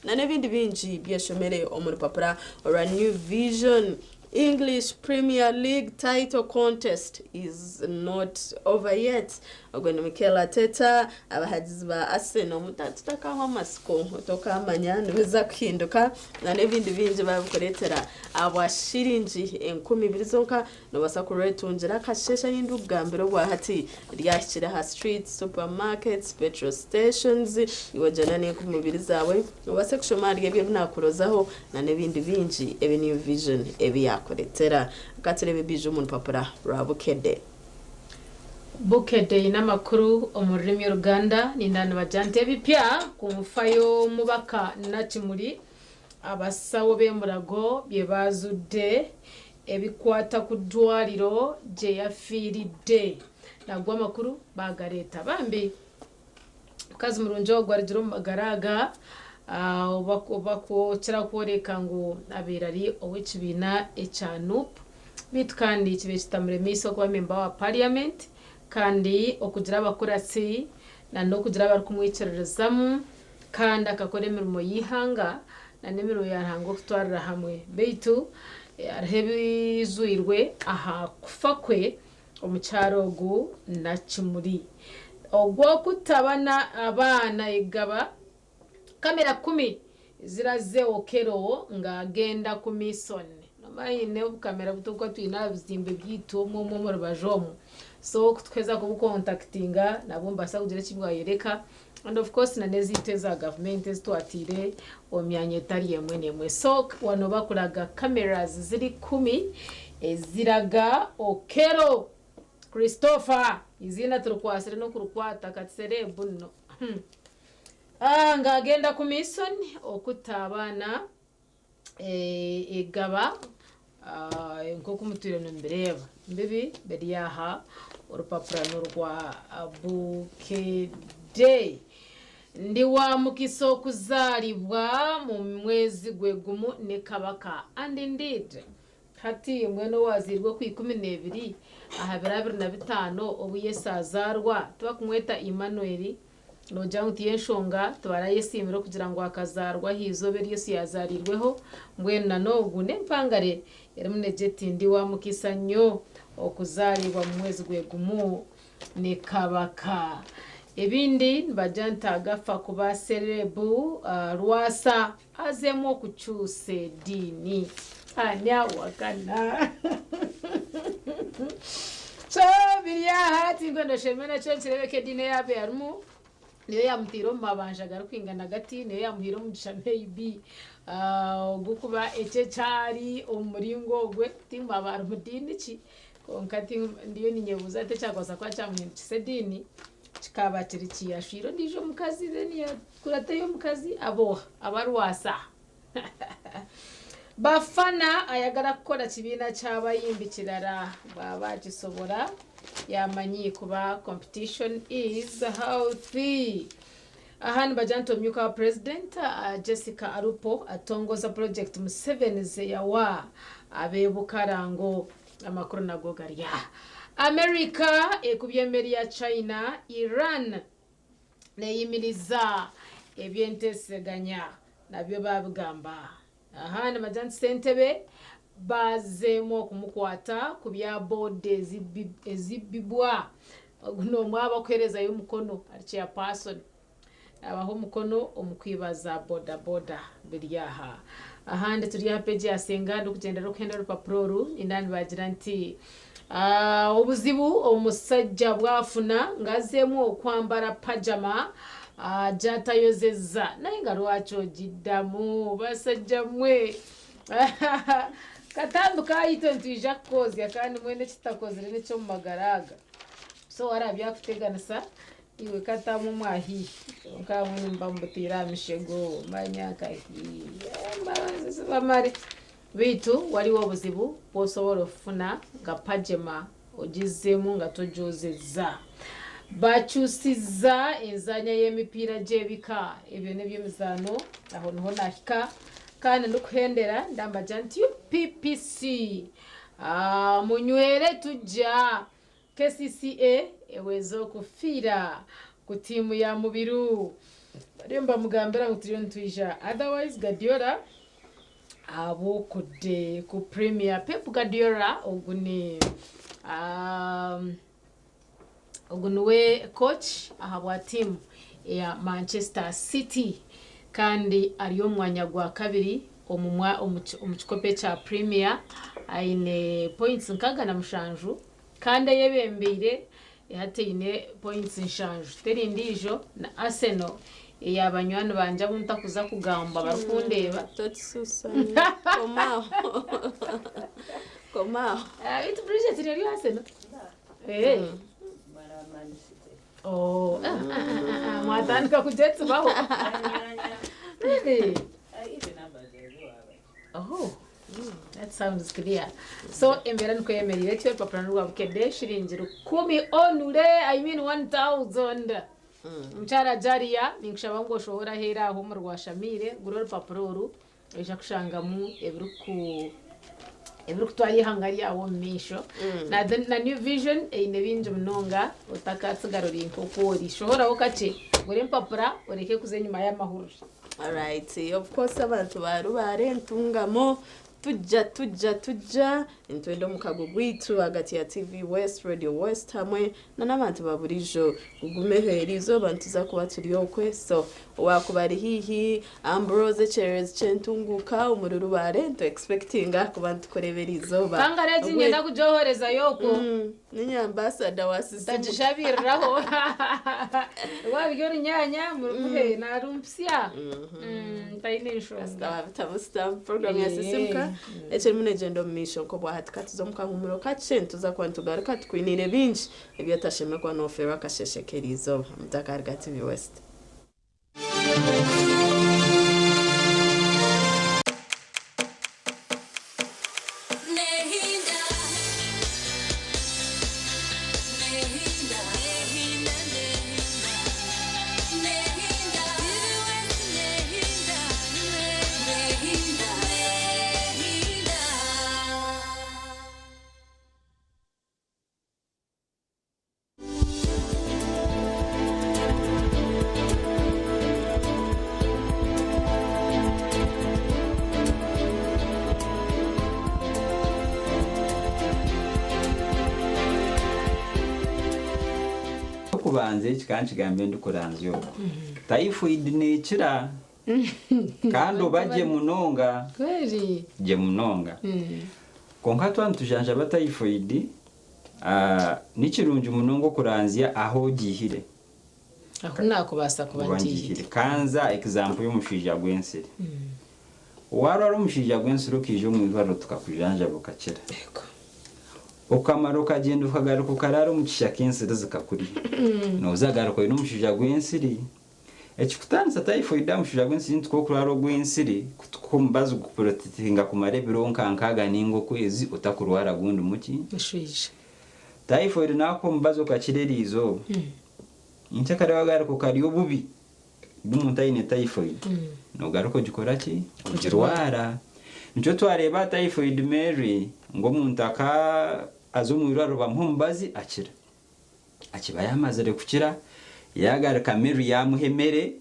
na n'ebindi bingi byeshomere omu rupapura orwa New Vision. English Premier League title contest is not over yet. Ogwo ni Mikel Arteta, abahagizi ba Arsenal tutakahwa amatsiko, tokamanya nibiza kuhinduka na n'ebindi bingi babikureetera ahabwa shiringi 2000 zonka nobaasa kureetungira akasheshe ahu ndikugambira obwa hati ryahikire aha street, supermarkets, petrol stations, iwe gyenda n'enkumi ibiri zaawe obaase kushoma ahari ebyo ebi naakurozaho na n'ebindi bingi ebi New Vision ebi yaakureetera. Ka tureebe ebiija omu rupapura rwa Bukedde. Bukedde eine amakuru omu rurimi Oruganda ninda nibagira nti ebipya ku nfa y'omubaka Nakimuli abasawo b'e Mulago bye baazudde ebikwata ku ddwaliro gye yafiiridde. Nago amakuru baagareeta. Bambi mukazi murungi ogwo arugire omu magara aga bakukira kworeka ngu abaire ari ow'ekibiina ekya NUP beitu kandi kibaire kitamuremeise okuba memba wa parliament kandi okugira abakuratsi na n'okugira abarikumwikiririzamu kandi akakora emirimo y'eihanga na n'emirimo ya Ruhanga okutwarira hamwe. Beitu hariho ebijwirwe aha kufa kwe omukyara ogu Nakimuli. Ogw'okutabana abaana eigaba kamera kumi ziraze Okello ng'agenda ku mission. Nomanya obukamera buto twine aha bizimbe byaitu omwe omwe omu rubaju omu. So kutuheza kubukontakitinga nabwo nibubaasa kugira eki bwayoreka and of course na n'ezaitu eza gavumenti ezi twatiire omu myanya etari emwe n'emwe. So wano bakuraga cameras ziri kumi eziraga Okello Christopher eiziina turikwatsire n'okurikwata kati serebu nno. Ng'agenda ku mission okutta abaana eigaba nk'oku mutwire nimubireeba. Mbibi biri aha orupapura n'orwa Bukedde. Ndi wa mukisa okuzaaribwa mu mwezi gwe gumu ne Kabaka. And indeed, hati mbwenu owazairwe ku 12 aha biro 25 obu Yesu azaarwa tibakumweta Emmanuel, noogira ngu tiyo enshonga tibarayesiimire okugira ngu akazaarwa aha izooba eri Yesu yazaariirweho. Mbwenu na n'ogu n'empangare erimu negira eti ndi wa mukisa nnyo okuzaaribwa mu mwezi gwe gumu ne Kabaka. Ebindi nibagira nti agafa kuba serebu Lwasa azeemu okukyusa ediini. Ani awakana? So biri aha tinkwenda osheme nakyo nikireebeka ediini ei yaaba erimu niyo yaamutaire omu mabanja garikwingana gati, niyo yaamuhaire omugisha maybe ogw'okuba ekyo ekyari omu muringo ogwe, timwaba ari mu diini ki, kwonka ndiyo niinyebuuza nti ekyakubaasa kuba kyamuhindukisa ediini kikaba kiri ki? Yashwire ondiijo omukazi then yakuratayo omukazi abooha abarwasa. Bafana ayagala kukora kibiina ky'abayimbi kirara bwaba akisobora yamanyi kuba competition is healthy. Aha nibagira nti omumyuka wa president Jessica Alupo atongoza project Museveni zeyawa ab'e Bukarango. Amakuru nago gari aha. America ekubye emeri ya China, Iran neyimiriza eby'enteeseganya nabyo babigamba. Aha nibagira nti Ssentebe bazeemu okumukwata ku bya boda ezibibwa. Ogu n'omwe aha bakuheerezayo omukono ari chairperson. Naabaha omukono omu kwiba za boda boda biri aha. Ahandi turi aha peegi ya Senga ndikugyendera okuhenda orupapura oru nindeeba nibagira nti obuzibu omusajja bwafuna ngu azeemu okwambara pajama gyatayozeza naye nga lwaki ogiddamu basajja mwe katambi kaitwe nitwija kukozya kandi mbwenu ekitutakozire n'eky'omu magara aga so waraba byakuteganisa iwe katamu omwahi kwonka abamwe nimuba mubutaire aha mishego manya nkahi embabazi zibamare beitu wariwo obuzibu bwosobora okufuna nga pajema ogizemu nga togyozeza. Bakyusiza enzaanya y'emipiira gy'ebika ebyo n'eby'emizaano aho niho nahika kandi ndikuhendera ndambagira nti UPPC munywere tujja KCCA eweze okufiira ku tiimu ya Mubiru bariyo nibamugambira ngu turiyo nitwija otherwise Guardiola Ahabw'okudde ku Premier Pep Guardiola ogu ni ogu niwe coach ahabwa tiimu eya Manchester City kandi ari omu mwanya gwa kabiri omu omu kikopo ekya Premier aine points 67 kandi eyebembeire hati eine points nshanju teri ndiijo na Arsenal eya banywani bangye abu ntakuza kugamba barikundeeba. Totususana komaho komaho. Beitu Bridget ori owa Arsenal? Eh. Oh, ah, ah, ah, ah, mwatandika kugyetsibaho. Really? Oh, that sounds clear. So embeera nikwo eyemereire etyo orupapura n'orwa Bukedde shiringi rukumi onure, I mean 1000. Mukyara Jalia, ninkushaba ngu oshohore aheeru aho omu rwashamiire, gura orupapura oru, oija kushangamu ebiriku ebirikutwara eihanga ryawe omu maisho. Na, na New Vision eine bingi munonga, otakatsigara ori nk'oku ori. Shohoraho kakye, gura empapura oreke kuza enyima y'amahurire. Alright, of course abantu ba Rubare Ntungamo tujja tujja tujja nitwenda omukago gwaitu ahagati ya TV West, Radio West hamwe na n'abantu ba burijo gugumeho eriizooba nituza kuba turi okwe so owakuba ari haihi Ambrose ekyererezi ky'entunguuka omuri Rubare nitu expectinga kuba nitukureeba eriizooba. Kangara egi niinyenda kugyohorezayo okwo. Ninye ambassador wa Sisimuka. Ntagijabiriraho. Wabirya orunyanya muruguhe narumpitsya. Ntaine nshonga. Kasita wabitamu stamp program ya Sisimuka ekirimu negyenda omu maisho nk'obwahati katuze omu kahumuro kakye nituza kuba nitugaruka tukwiniire bingi ebi otashemerwa nofeerwa akasheeshe k'eriizooba. Mutakaruga TV West. Eky'okubanza eki ka nkigambe ndikuranzya oku, typhoid neekira kandi oba gye munonga, gye munonga. Kwonka twaba nitujanjaba typhoid, Ni kirungi munonga okuranzya ahu ogiihire. Ahu naakubaasa kuba Kuba ngiihire. ngiihire. Kanza example y'omushaija gw'ensiri. Waarwara omushaija gw'ensiri okaija omu irwariro tukakujanjaba okakira. Okamara okagyenda okagaruka okaraara omu kishaka ensiri zikakurya. Nooza garuka oine omushaija gw'ensiri. Ekikutaanisa typhoid aha mushaija gw'ensiri nitukuha okurwara ogw'ensiri kutukuha omubazi gukuprotectinga kumara ebiro nka nkaaga ninga okwezi otakurwara gundi muki? Mushaija. Typhoid nakuha omubazi okakira eriizooba. Nyenkyakare wagaruka okarya obubi bw'omuntu aine typhoid, nogaruka ogikora ki? Ogirwara. Nikyo twareeba aha typhoid Mary ngu omuntu aka aza omu irwariro bamuha omubazi akira. Akiba yaamazire kukira, yaagaruka Mary yaamuha emere,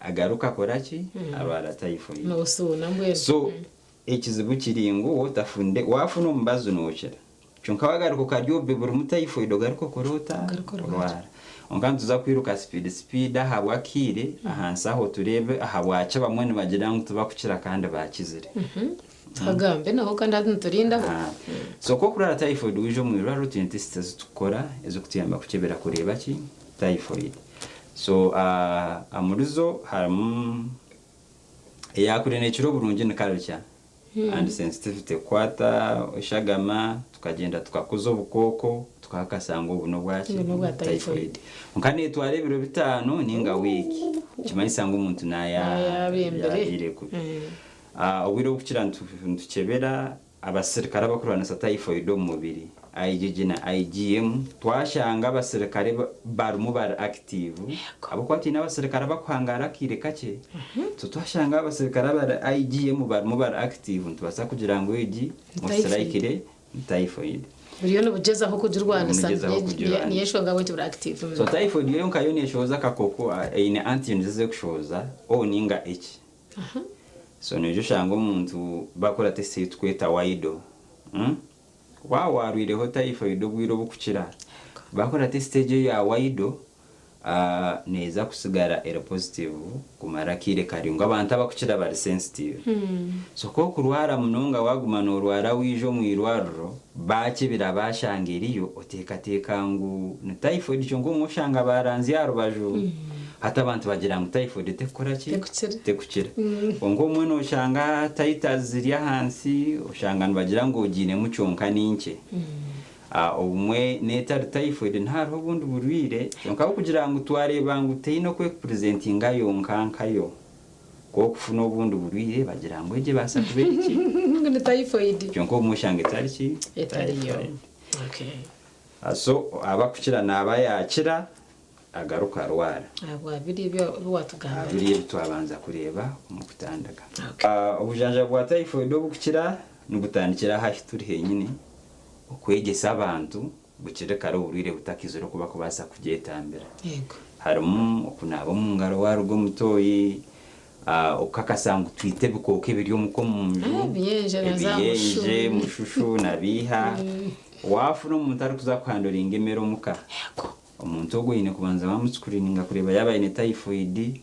Agaruka akora ki? Mm. Arwara typhoid. Noosuuna mbwenu. So ekizibu kiri ngu otafunde wafuna omubazi nookira. Kyonka wagaruka okarya obubi burimu typhoid ogaruka okore ota? Orwara. Kwonka nituza kwiruka speed speed ahabw'akaire ahansi aho tureebe ahabwaki abamwe nibagira ngu tibakukira kandi baakizire. Tuhagambe naho kandi hati niturindaho. So ku okurwara typhoid waija omu irwariro twine tesiti ezi tukukora ezikutuyamba kukyebera kureeba ki? Typhoid. So omurizo harimu eyaakure neekira oburungi ni culture and sensitivity kukwata eshagama tukagyenda tukakuza obukooko tukakasanga obu n'obwaki? Ngu n'obwa typhoid. Kwonka neetwara ebiro bitaano ninga wiiki nikimanyisa ngu omuntu Naayabembire. naayabiire kubi. Obwire obukukira nitukyebera abasirikare abakurwanisa typhoid omu mubiri, IgG na IgM, twashanga abasirikare barimu bari active ahabw'okuba twine abasirikare abakuhangaara akaire kakye, so twashanga abasirikare abari IgM barimu bari active nitubaasa kugira ngu egi most likely ni typhoid. Buriyo nibugyezaho kugirwanisa Nibugyezaho kugirwanisa. niyo enshonga ahabw'enki buri active. So typhoid yo nkayo neshohoza akakooko, eine antigens ezirikushohoza O ninga H. So noija oshanga omuntu bakora test ei tukweta Widal. Waaba waarwireho typhoid obwire obukukira, bakora test egyo eya Widal, neeza kusigara eri positive kumara akaire karaingwa. Abantu abakukira bari sensitive. So ku okurwara munonga waaguma noorwara waija omu irwariro, baakyebera baashanga eriyo, oteekateeka ngu ni typhoid kyonka obumwe oshanga baaranzya aha rubaju. Hati abantu bagira ngu typhoid tekukora ki? Tekukira. Kwonka obumwe noshanga titers ziri ahansi, oshanga nibagira ngu ogiinemu kyonka ni nkye. Obumwe n'etari typhoid nihariho obundi burwire, kyonka ahabw'okugira ngu twareeba ngu teine oku erikupurezentinga yonka nkayo, ku okufuna obundi burwire bagira ngu egyo ebaasa kuba eri ki? Ngu ni typhoid. Kyonka obumwe oshanga etari ki? Etariyo. Typhoid. Okay. So abakukira naaba yaakira, agaruka arwara. Ahabwa biri ebi waatugambira. Biri ebi twabanza kureeba omu kutandika. Obujanjabi bwa typhoid obukukira nibutandikira aha ahi turi henyine, okwegyesa abantu bukiri kare oburwaire butakizire oku bakubaasa kugyetambira. Harimu okunaaba omu ngaro waaruga omu tooyi, okukakasa ngu twita ebikooko ebiri omuka omu nju, ebiyenje, mushushu na biiha. Waafuna omuntu arikuza kuhandoringa emere omuka, Omuntu ogwo oine kubanza wamusikurininga kureeba yaaba aine typhoid,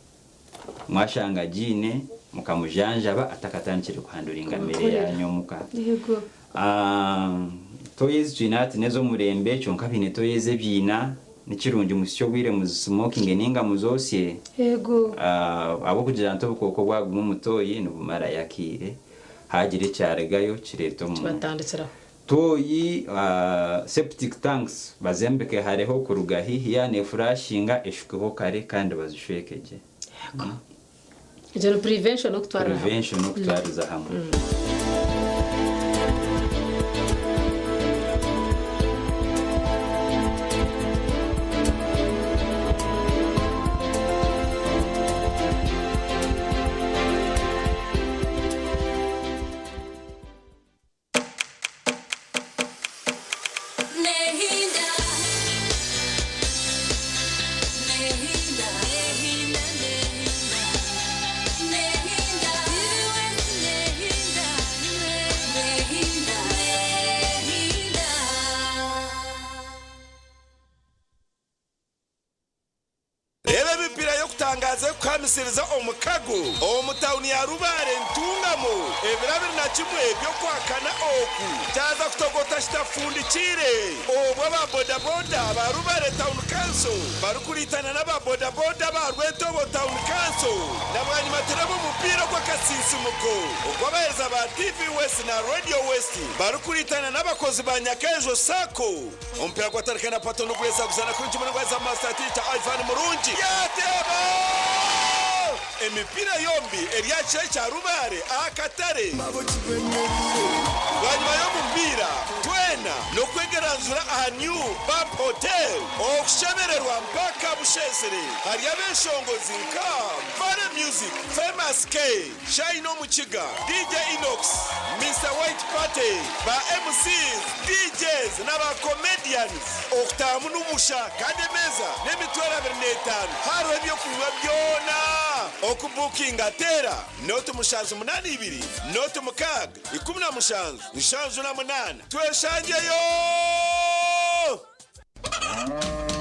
mwashanga agiine mukamujanjaba atakatandikire kuhanduringa mere yanyu omuka. Toyi ezi twine hati n'ez'omurembe kyonka baine toyi ez'ebiina, nikirungi muhitsye obwire muzisimokinge ninga muzoosye ahabw'okugira nti obukooko bwaguma omu toyi nibumarayo akaire, haagira ekyarugayo kireeta omuntu. Toyi, septic tanks bazembeke hareho kuruga haihi yaaba nefurashinga eshukeho kare kandi bazishweke gye. Egyo ni prevention okutwarira hamwe. Prevention okutwariza hamwe. Reeba emipiira y'okutangaaza erikuhamisiriza omukago omu tauni ya Rubare Ntungamo ebiro 21 by'Okwakana oku kyaza kutogota kitafundikiire obwo aba bodaboda ba Rubare Town Council barikuriitana n'aba bodaboda aba Rwetobo Town Council na bwanyima turebe omupiira ogw'akasinsimuko ogw'abaheereza ba TV West na Radio West barikuriitana n'abakozi ba Nyakejo Sacco. Omupiira gwatandika na Pato Nugweza guzaana kurungi munonga haza Master Teacher Ivan Murungi yateeba! Emipiira yombi eri aha kishaayi kya Rubare aha katare. Bwanyima y'omupiira, twena n'okwegeranzura aha New Bump Hotel okushemererwa mpaka busheesire. Hariyo abeshongozi nka Valley Music, Famous K, Shine Omukiga, DJ Inox, Mister White Party, ba MCs, DJs na ba comedians. Okutaahamu ni busha kandi emeeza n'emitwaro 25. Hariho eby'okunywa byona. Okubukinga teera 072 06 17 78. Tweshangyeyo!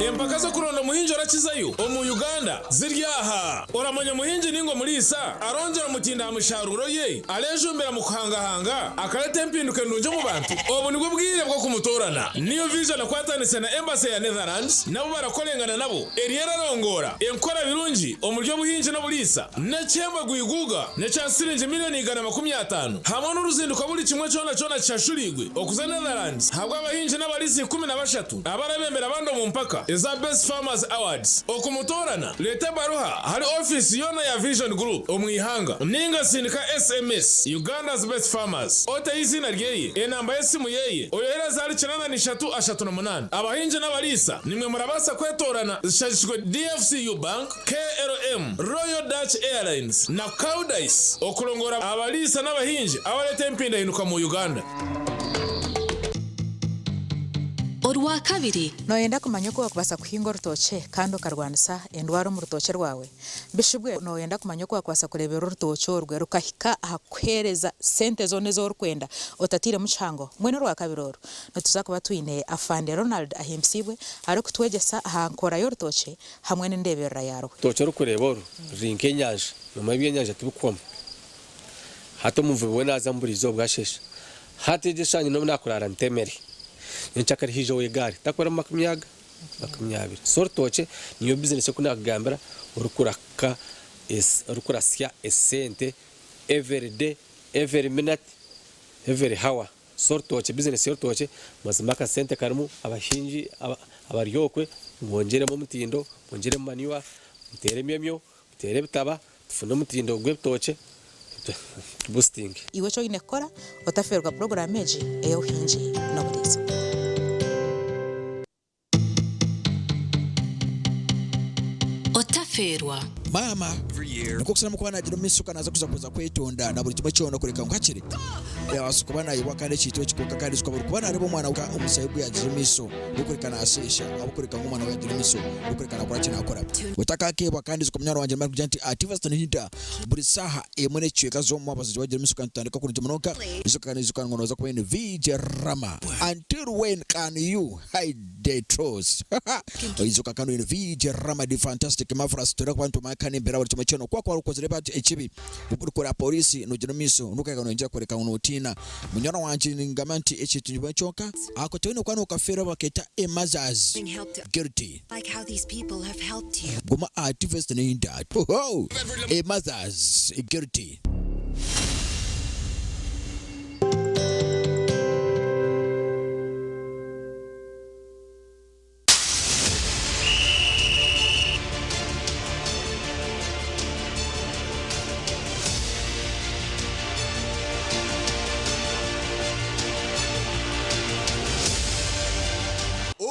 Empaka z'okuronda omuhingi orakizayo omu Uganda ziri aha. Oramanya omuhingi ninga omuriisa arongyera omutindo aha misharuuro ye, arejumbira mu kuhangahanga, akareta empinduka endungi omu bantu? Obu nibwo bwire bw'okumutoorana. New Vision ekwatanise na Embassy ya Netherlands nabo barakorengana nabo eriyo erarongoora enkora birungi omuri obuhingi n'oburiisa n'ekihembo gwiguuga n'ekya siringi miriyoni 150 hamwe n'oruzinduko buri kimwe kyona kyona kishashuriirwe okuza Netherlands ahabw'abahingi n'abariisa 13 abarabembera abandi omu mpaka eza Best Farmers Awards. Okumutoorana, reeta ebaruha ahari ofiisi yoona ya Vision Group omu ihanga ninga sindika SMS Uganda's Best Farmers oteho eiziina ryeye, enamba y'esimu yeye, oyohereze ahari 83 38. Abahingi n'abariisa nimwe murabaasa kwetoorana zishagikirwe DFCU Bank, KLM, Royal Dutch Airlines na Koudijs okurongora abariisa n'abahingi abareeta empindahinduka mu Uganda. Orwakabiri. Nooyenda kumanya oku waakubaasa kuhinga orutookye kandi okarwanisa endwara omu rutookye rwawe? Bishubwe nooyenda kumanya oku waakubaasa kureeberera orutookye orwe rukahika aha kukuheereza sente zoona ezi orikwenda otatairemu kihango? Mbwenu Orwakabiri oru, nituza kuba twine Afande Ronald Ahimbisibwe arikutwegyesa aha nkora y'orutookye hamwe n'endeeberera yaarwo. Orutookye orikureeba oru ruri nk'enyanja, noomanya ebyenyanja tibikuhwamu. Hati omuvubi we naaza omu buriizooba bwasheesha. Hati egyo eshaaha nyine obu naakuraara ntemere. Nyencakare haija ow'egaari takubara mu makumi aga, 20. So orutookye niyo bizinesi oku naakugambira orikuraka orikurasya esente every day, every minute, every hour. So orutookye bizinesi y'orutookye mazima akasente karimu abahingi abari okwe mwongyeremu omutindo, mwongyeremu manure, muteere emyomyo, Muteere ebitaba tufune omutindo gw'ebitookye tubusitinge. Iwe eki oine kukora otafeerwa puroguraamu egi ey'obuhingi n'oburiisa. Otafeerwa. Maama nikwo kusaramu kuba nagira omu maiso ka naza kuza kuza kwetonda na buri kimwe kyona kureka ngu hakiri yabaasa kuba nayebwa kandi ekintu eki kwonka kandi ijuka buri kuba nareba omwana we omusayi ogu yagira omu maiso gwokureka nasheesha ahabwokureka ngu omwana we yagira omu maiso gwokureka nakora ki nakora otakakeebwa kandi ijuka munywani wangye nimara kugira nti ati Western Hinda buri saaha emwe n'ekicweka z'omu mwabazyo wagira omu maiso kandi tutandika kurungi munonga ijuka kandi ijuka ngu noza kuba oine VJ Rama until when can you hide the truth Ijuka kandi oine VJ Rama the fantastic marvelous turikuba kuba nitumanya kandi embeera buri kimwe kyona okuba okozire ekibi Orikora polisi nogira omu maisho nokahika noyongyera kworeka ngu notiina. Munywani wangye ningamba nti ekintu nikimwe kyonka ako toine kuba nokafeerwa baketa a mother's guilty. Guma aha TV Nda a mother's guilty.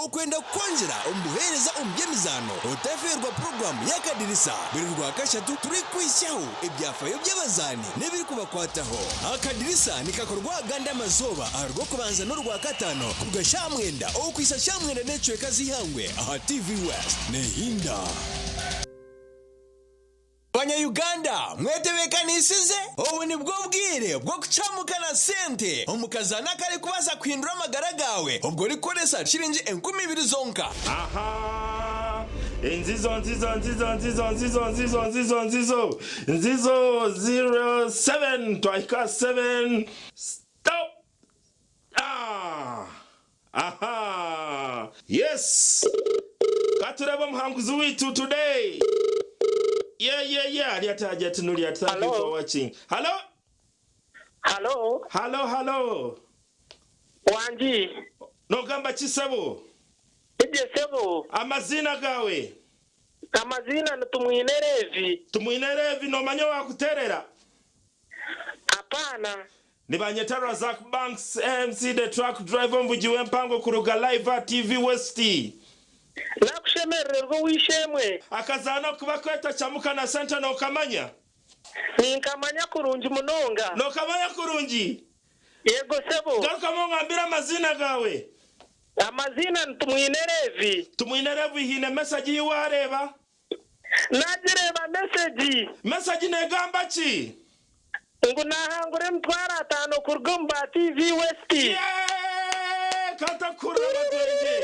Okwenda kukwongyera omu buheereza omu by'emizaano, otafeerwa puroguraamu y'Akadirisa buri Rwakashatu turikukwitsyaho ebyafaayo by'abazaani n'ebirikubakwataho. Akadirisa nikakorwa agandi amazooba aha Rwokubanza n'Orwakataano kuruga shaaha mwenda okuhitsya shaaha mwenda n'ekicweka z'eihangwe aha TV West. Nehinda. Banya Uganda mwetebekanisize? Obu nibwo bwire bw'okucamuka na sente omu kazaano akarikubaasa kuhindura amagara gaawe obwo orikukoresa shiringi 2000 zonka. Aha! Nzizo nzizo nzizo nzizo nzizo nzizo nzizo nzizo nzizo ziro seven twahika seven stop ah aha yes katurebe omuhanguzi waitu today yeah yeah yeah ari ati hajati Nuriat thank you for watching hello Hello. hello hello Wangi. Nogamba ki sebo? Ibye sebo. Amaziina gawe? Amaziina ni Tumwine Levi. Tumwine Levi nomanya owakuterera? Apana. Nibanyeta Razak Banks MC the truck driver omuvugi w'empango kuruga live aha TV West. Nakushemerererwa ow'eishe-emwe. Akazaano aku bakweta Chamuka na Sente nokamanya? Ninkamanya kurungi munonga. Nokamanya kurungi? Yego sebo. Garukamu ongambire amaziina gaawe. Amaziina ni Tumwine Levi. Tumwine Levi haine mesagi ei waareeba? Nagireeba mesegi. Mesegi negamba ki? Ngu nahangura 500,000 kuruga omu ba TV West. Yeee! Katakuhurira amatwengye.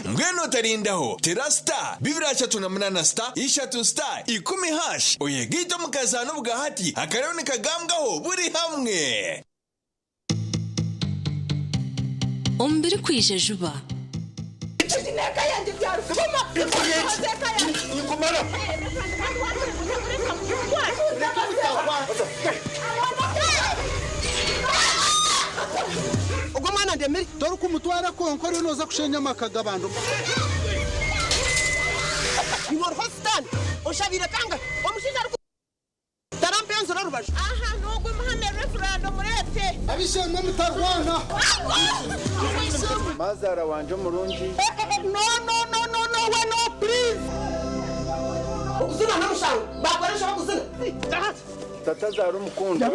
Mbwenu otarindaho, tera star 238 star ishatu star ikumi hash oyegaite omu kazaano obwahati akariyo nikagambwaho buri hamwe. Omu birikwija juba. Ogwo mwana ndemire. Torikumutwara kwonka oriyo noza kushenya amaka g'abantu. Iwe oriho sitaane oshabiire kangahi omushaija ariku. Tarampa enzura rubaju. Aha n'ogwo muhame Reverand omureete. Ab'eishe-emwe mutarwana. Mazaara wangye omurungi. No no no no no we no please. Okuzina n'omushango bakora enshobe kuzina. Tatazaara omukundwa.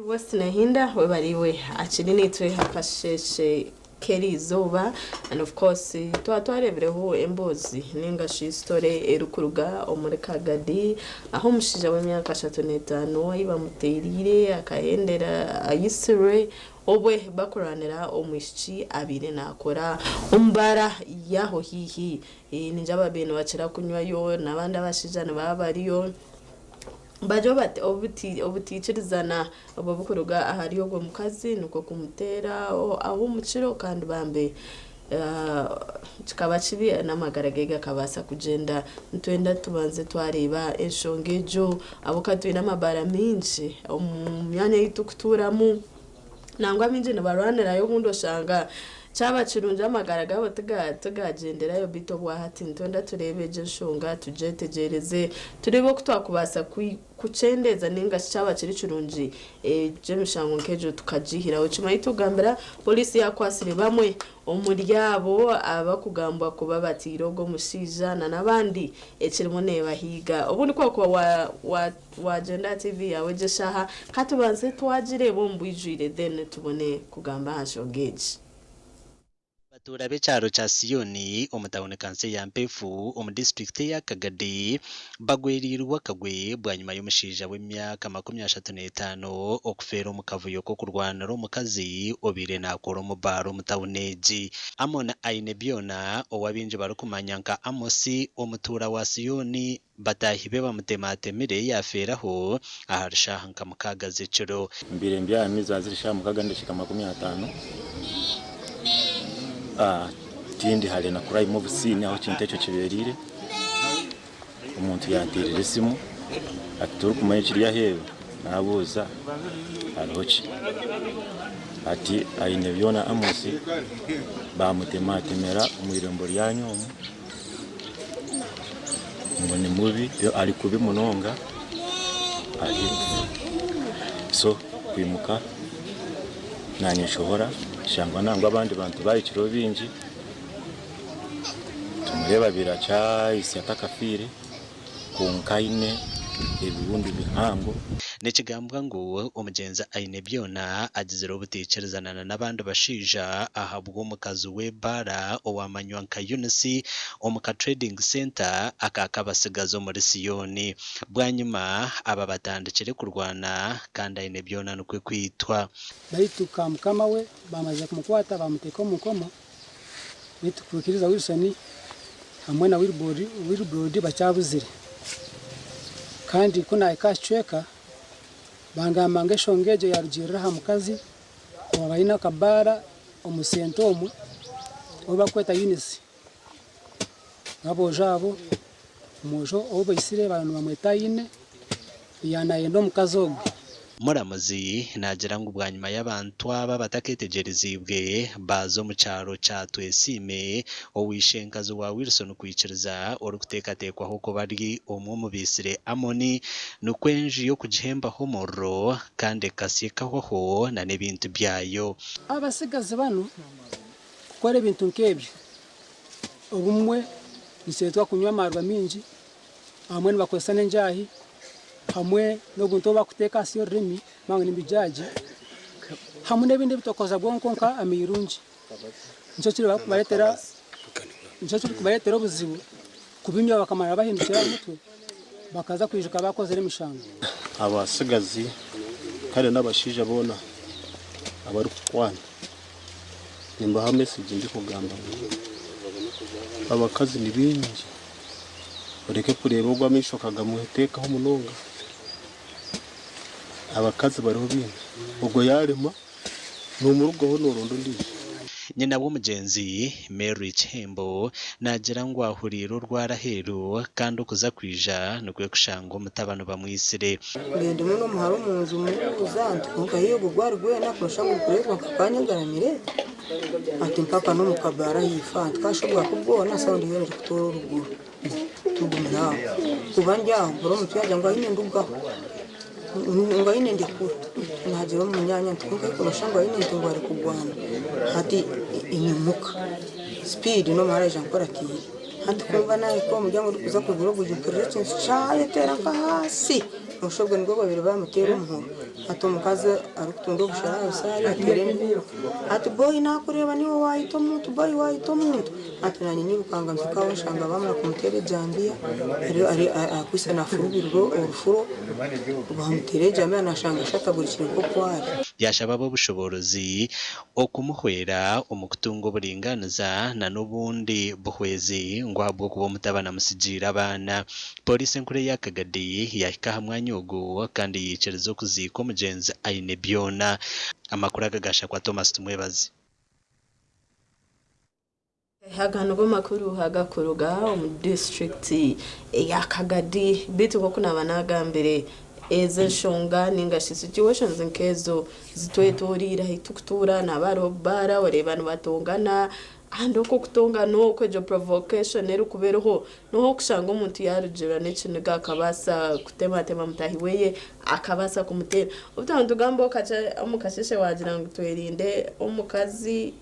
West Nahinda webariwe akiri nitwe akasheshe k'erizooba and of course twaba twarebireho emboozi ninga shi story erikuruga omuri Kagadi aho omushaija w'emyaka 35 ahi bamuteerire akahendera ayitsirwe obwe bakurwanira omwishiki abaire nakora omu baara y'aho haihi. Ningira ababaire nibakira kunywayo n'abandi abashaija nibaba bariyo. Bagire bati obutaikirizana obwo bukuruga ahari ogwo mukazi nikwo kumuteera aho omu kiro kandi bambe kikaba kibi n'amagara ge gakabaasa kugyenda. Nitwenda tubanze twareeba enshonga egyo ahabw'okuba twine amabaara maingi omu myanya ei turikutuuramu. Nangwa abaingi nibarwanirayo obundi oshanga kyaba kirungi amagara gaabo tigagyenderayo beitu obwahati nitwenda tureebe egyo enshonga tugyetegyereze tureebe oku twakubaasa kukyendeeza ninga shi kyaba kiri kirungi egyo emishango nk'egyo tukagihiraho kimwe. Ahu tugambira pooriisi yaakwatsire bamwe omuri abo abakugambwa kuba bataire ogwo omushaija n'abandi ekirimu neebahiiga. Obundi ku orikuba wagyenda aha tiivi yaawe egyo eshaaha ka tubanze twagireeba omu bwijwire then tubone kugamba aha nshonga egi. Abatuura b'ekyaro kya Sioni omu tauni kanso eya Mpefu omu disiturikiti eya Kagadi bagwereirwe akagwe bwanyima y'omushaija w'emyaka 35 okufeera omu kavuyo k'okurwanira omukazi obaire naakora omu baara omu tauni egi. Amon Ainebyona ou abaingi barikumanya nka Amos omutuura wa Sioni bataahi be bamutematemire yaafeeraho ahari shaaha nka 6 z'ekiro. Mbaire mbyami zaaba ziri shaaha 6 n'edakiika 50. Tindi hare na crime of scene ahu ekintu ekyo kibereire. Omuntu yanteerera esimu ati torikumanya ekiri aheeru? Naabuuza hariho ki? Ati Ainebyona Amos baamutematemera omu irembo ryanyu omu ngu ni mubi ari kubi munonga ari so kwimuka naanye nshohora nshangwa nangwa abandi bantu bahikireho baingi tumureeba birakyahitsya atakafiire kwonka aine ebiwundu bihango. Nikigambwa ngu omugyenzi Ainebyona agizire obutaikirizana na n'abandi bashaija ahabw'omukazi w'ebaara owamanywa nka Eunice omu ka Trading Centre aka Kabasigazi omuri Sioni. Bwanyima aba batandikire kurwana kandi Ainebyona nikwo kwitwa. Baitu ka mukama we bamazire kumukwata bamuteeka omu nkomo, beitu Kwikiriza Wilson hamwe na Wilbrod bakyabuzire. Kandi ku naahika aha kicweka bangamba ngu enshonga egyo yarugiirira aha mukazi owaaba aine akabaara omu senta omwe ou barikweta Eunice. Aboojo abo, omwojo ou baitsire baaba nibamweta Aine, yaaba naayenda omukazi ogwe. Muramuzi naagira ngu bwanyima y'abantu aba abatakeetegyeriziibwe baaza omu kyaro kya Twesiime, ow'eishenkazi wa Wilson Kwikiriza orikuteekateekwaho kuba ari omwe omu baitsire Amoni, nikwo enju y'okugihembaho omuriro kandi ekasya ekahwaho n'ebintu byayo. Abatsigazi banu kukora ebintu nk'ebyo obumwe nikireetwa kunywa amaarwa maingi, abamwe nibakozesa n'enjaahi hamwe n'obuntu obu barikuteeka ahansi y'orurimi ninga n'ebijaagi hamwe n'ebindi ebitokoza bwonko nka amairungi. Nikyo kirikubareetera nikyo kirikubareetera obuzibu kubinywa bakamara bahindukira aha mutwe bakaza kwijuka baakozire emishango. Abatsigazi kare n'abashaija boona abarikukwana nimbaha mesegi ndikugamba ngu abakazi ni baingi oreke kureeba ogu amaisho okagamuteekaho munonga. Abakazi bariho baingi ogwo yaarema nomurugaho noronda ondiijo. Nyina w'omugyenzi, Mary Kihembo naagira ngu ahuriire orwari aheeru kandi okuza kwija nikwo kushanga omutabani bamwitsire. Ngende muno omuhara omu nju mubuuza nti kwonka haihi ogwo gwari gwena kunosha ngu gukureetwa nka kanyegaramire ati mpaka n'omu kabaara ahaifo aha nti kashobwa kubwona saundi yoona erikutoora oruguru tugumire aho kuba ndi aho mpurira omuntu yaagira ngu aine ndugaho ngu aine ndekura naagira omunyaanya nti kwonka kunosha ngu aine nti ngu arikugwana hati nyimuka sipiidi n'omuhara yaija ankuratiire hati ku mba naahika omu muryango ndikuza kwigura orwigi mpurira ekintu kyayeteera nk'ahaasi noshusha obwo nibwo baabaire baamuteera omuhoro hati omukazi arikutunda obushera aha busaari ateera enduuru ati boyi naakureeba niiwe waayita omuntu boyi waayita omuntu hati naanye nyirukanga mpika aho nshanga baamara kumuteera ejambiya akwaitse naafurubirira orufuro baamuteera ejambiya naashanga ashatagurikire nk'oku ari. Yaashaba ab'obushoboorozi okumuhwera omu kutunga oburingaaniza na n'obundi buhwezi ngu ahabw'okuba omutabani amutsigiire abaana. Pooriisi enkuru eya Kagadi yaahika aha mwanya ogu kandi yaikiriza okuziika omugyenzi aine byona. Amakuru aga gaashakwa Thomas Tumwebaze. Aga nigo makuru agakuruga omu disiturikiti eya Kagadi beitu nk'oku naaba naagambire ezo enshonga ninga shi situations nk'ezo zitwetoreire ahu turikutuura nihaba hariho obubaara oreeba nibatongana and okwo okutongana okwo egyo provocation erikuba eriho niho orikushanga omuntu yaarugirira n'ekiniga akabaasa kutematema mutaahi we akabaasa kumuteera. Obu twaba nitugamba omu kasheeshe waagira ngu twerinde omukazi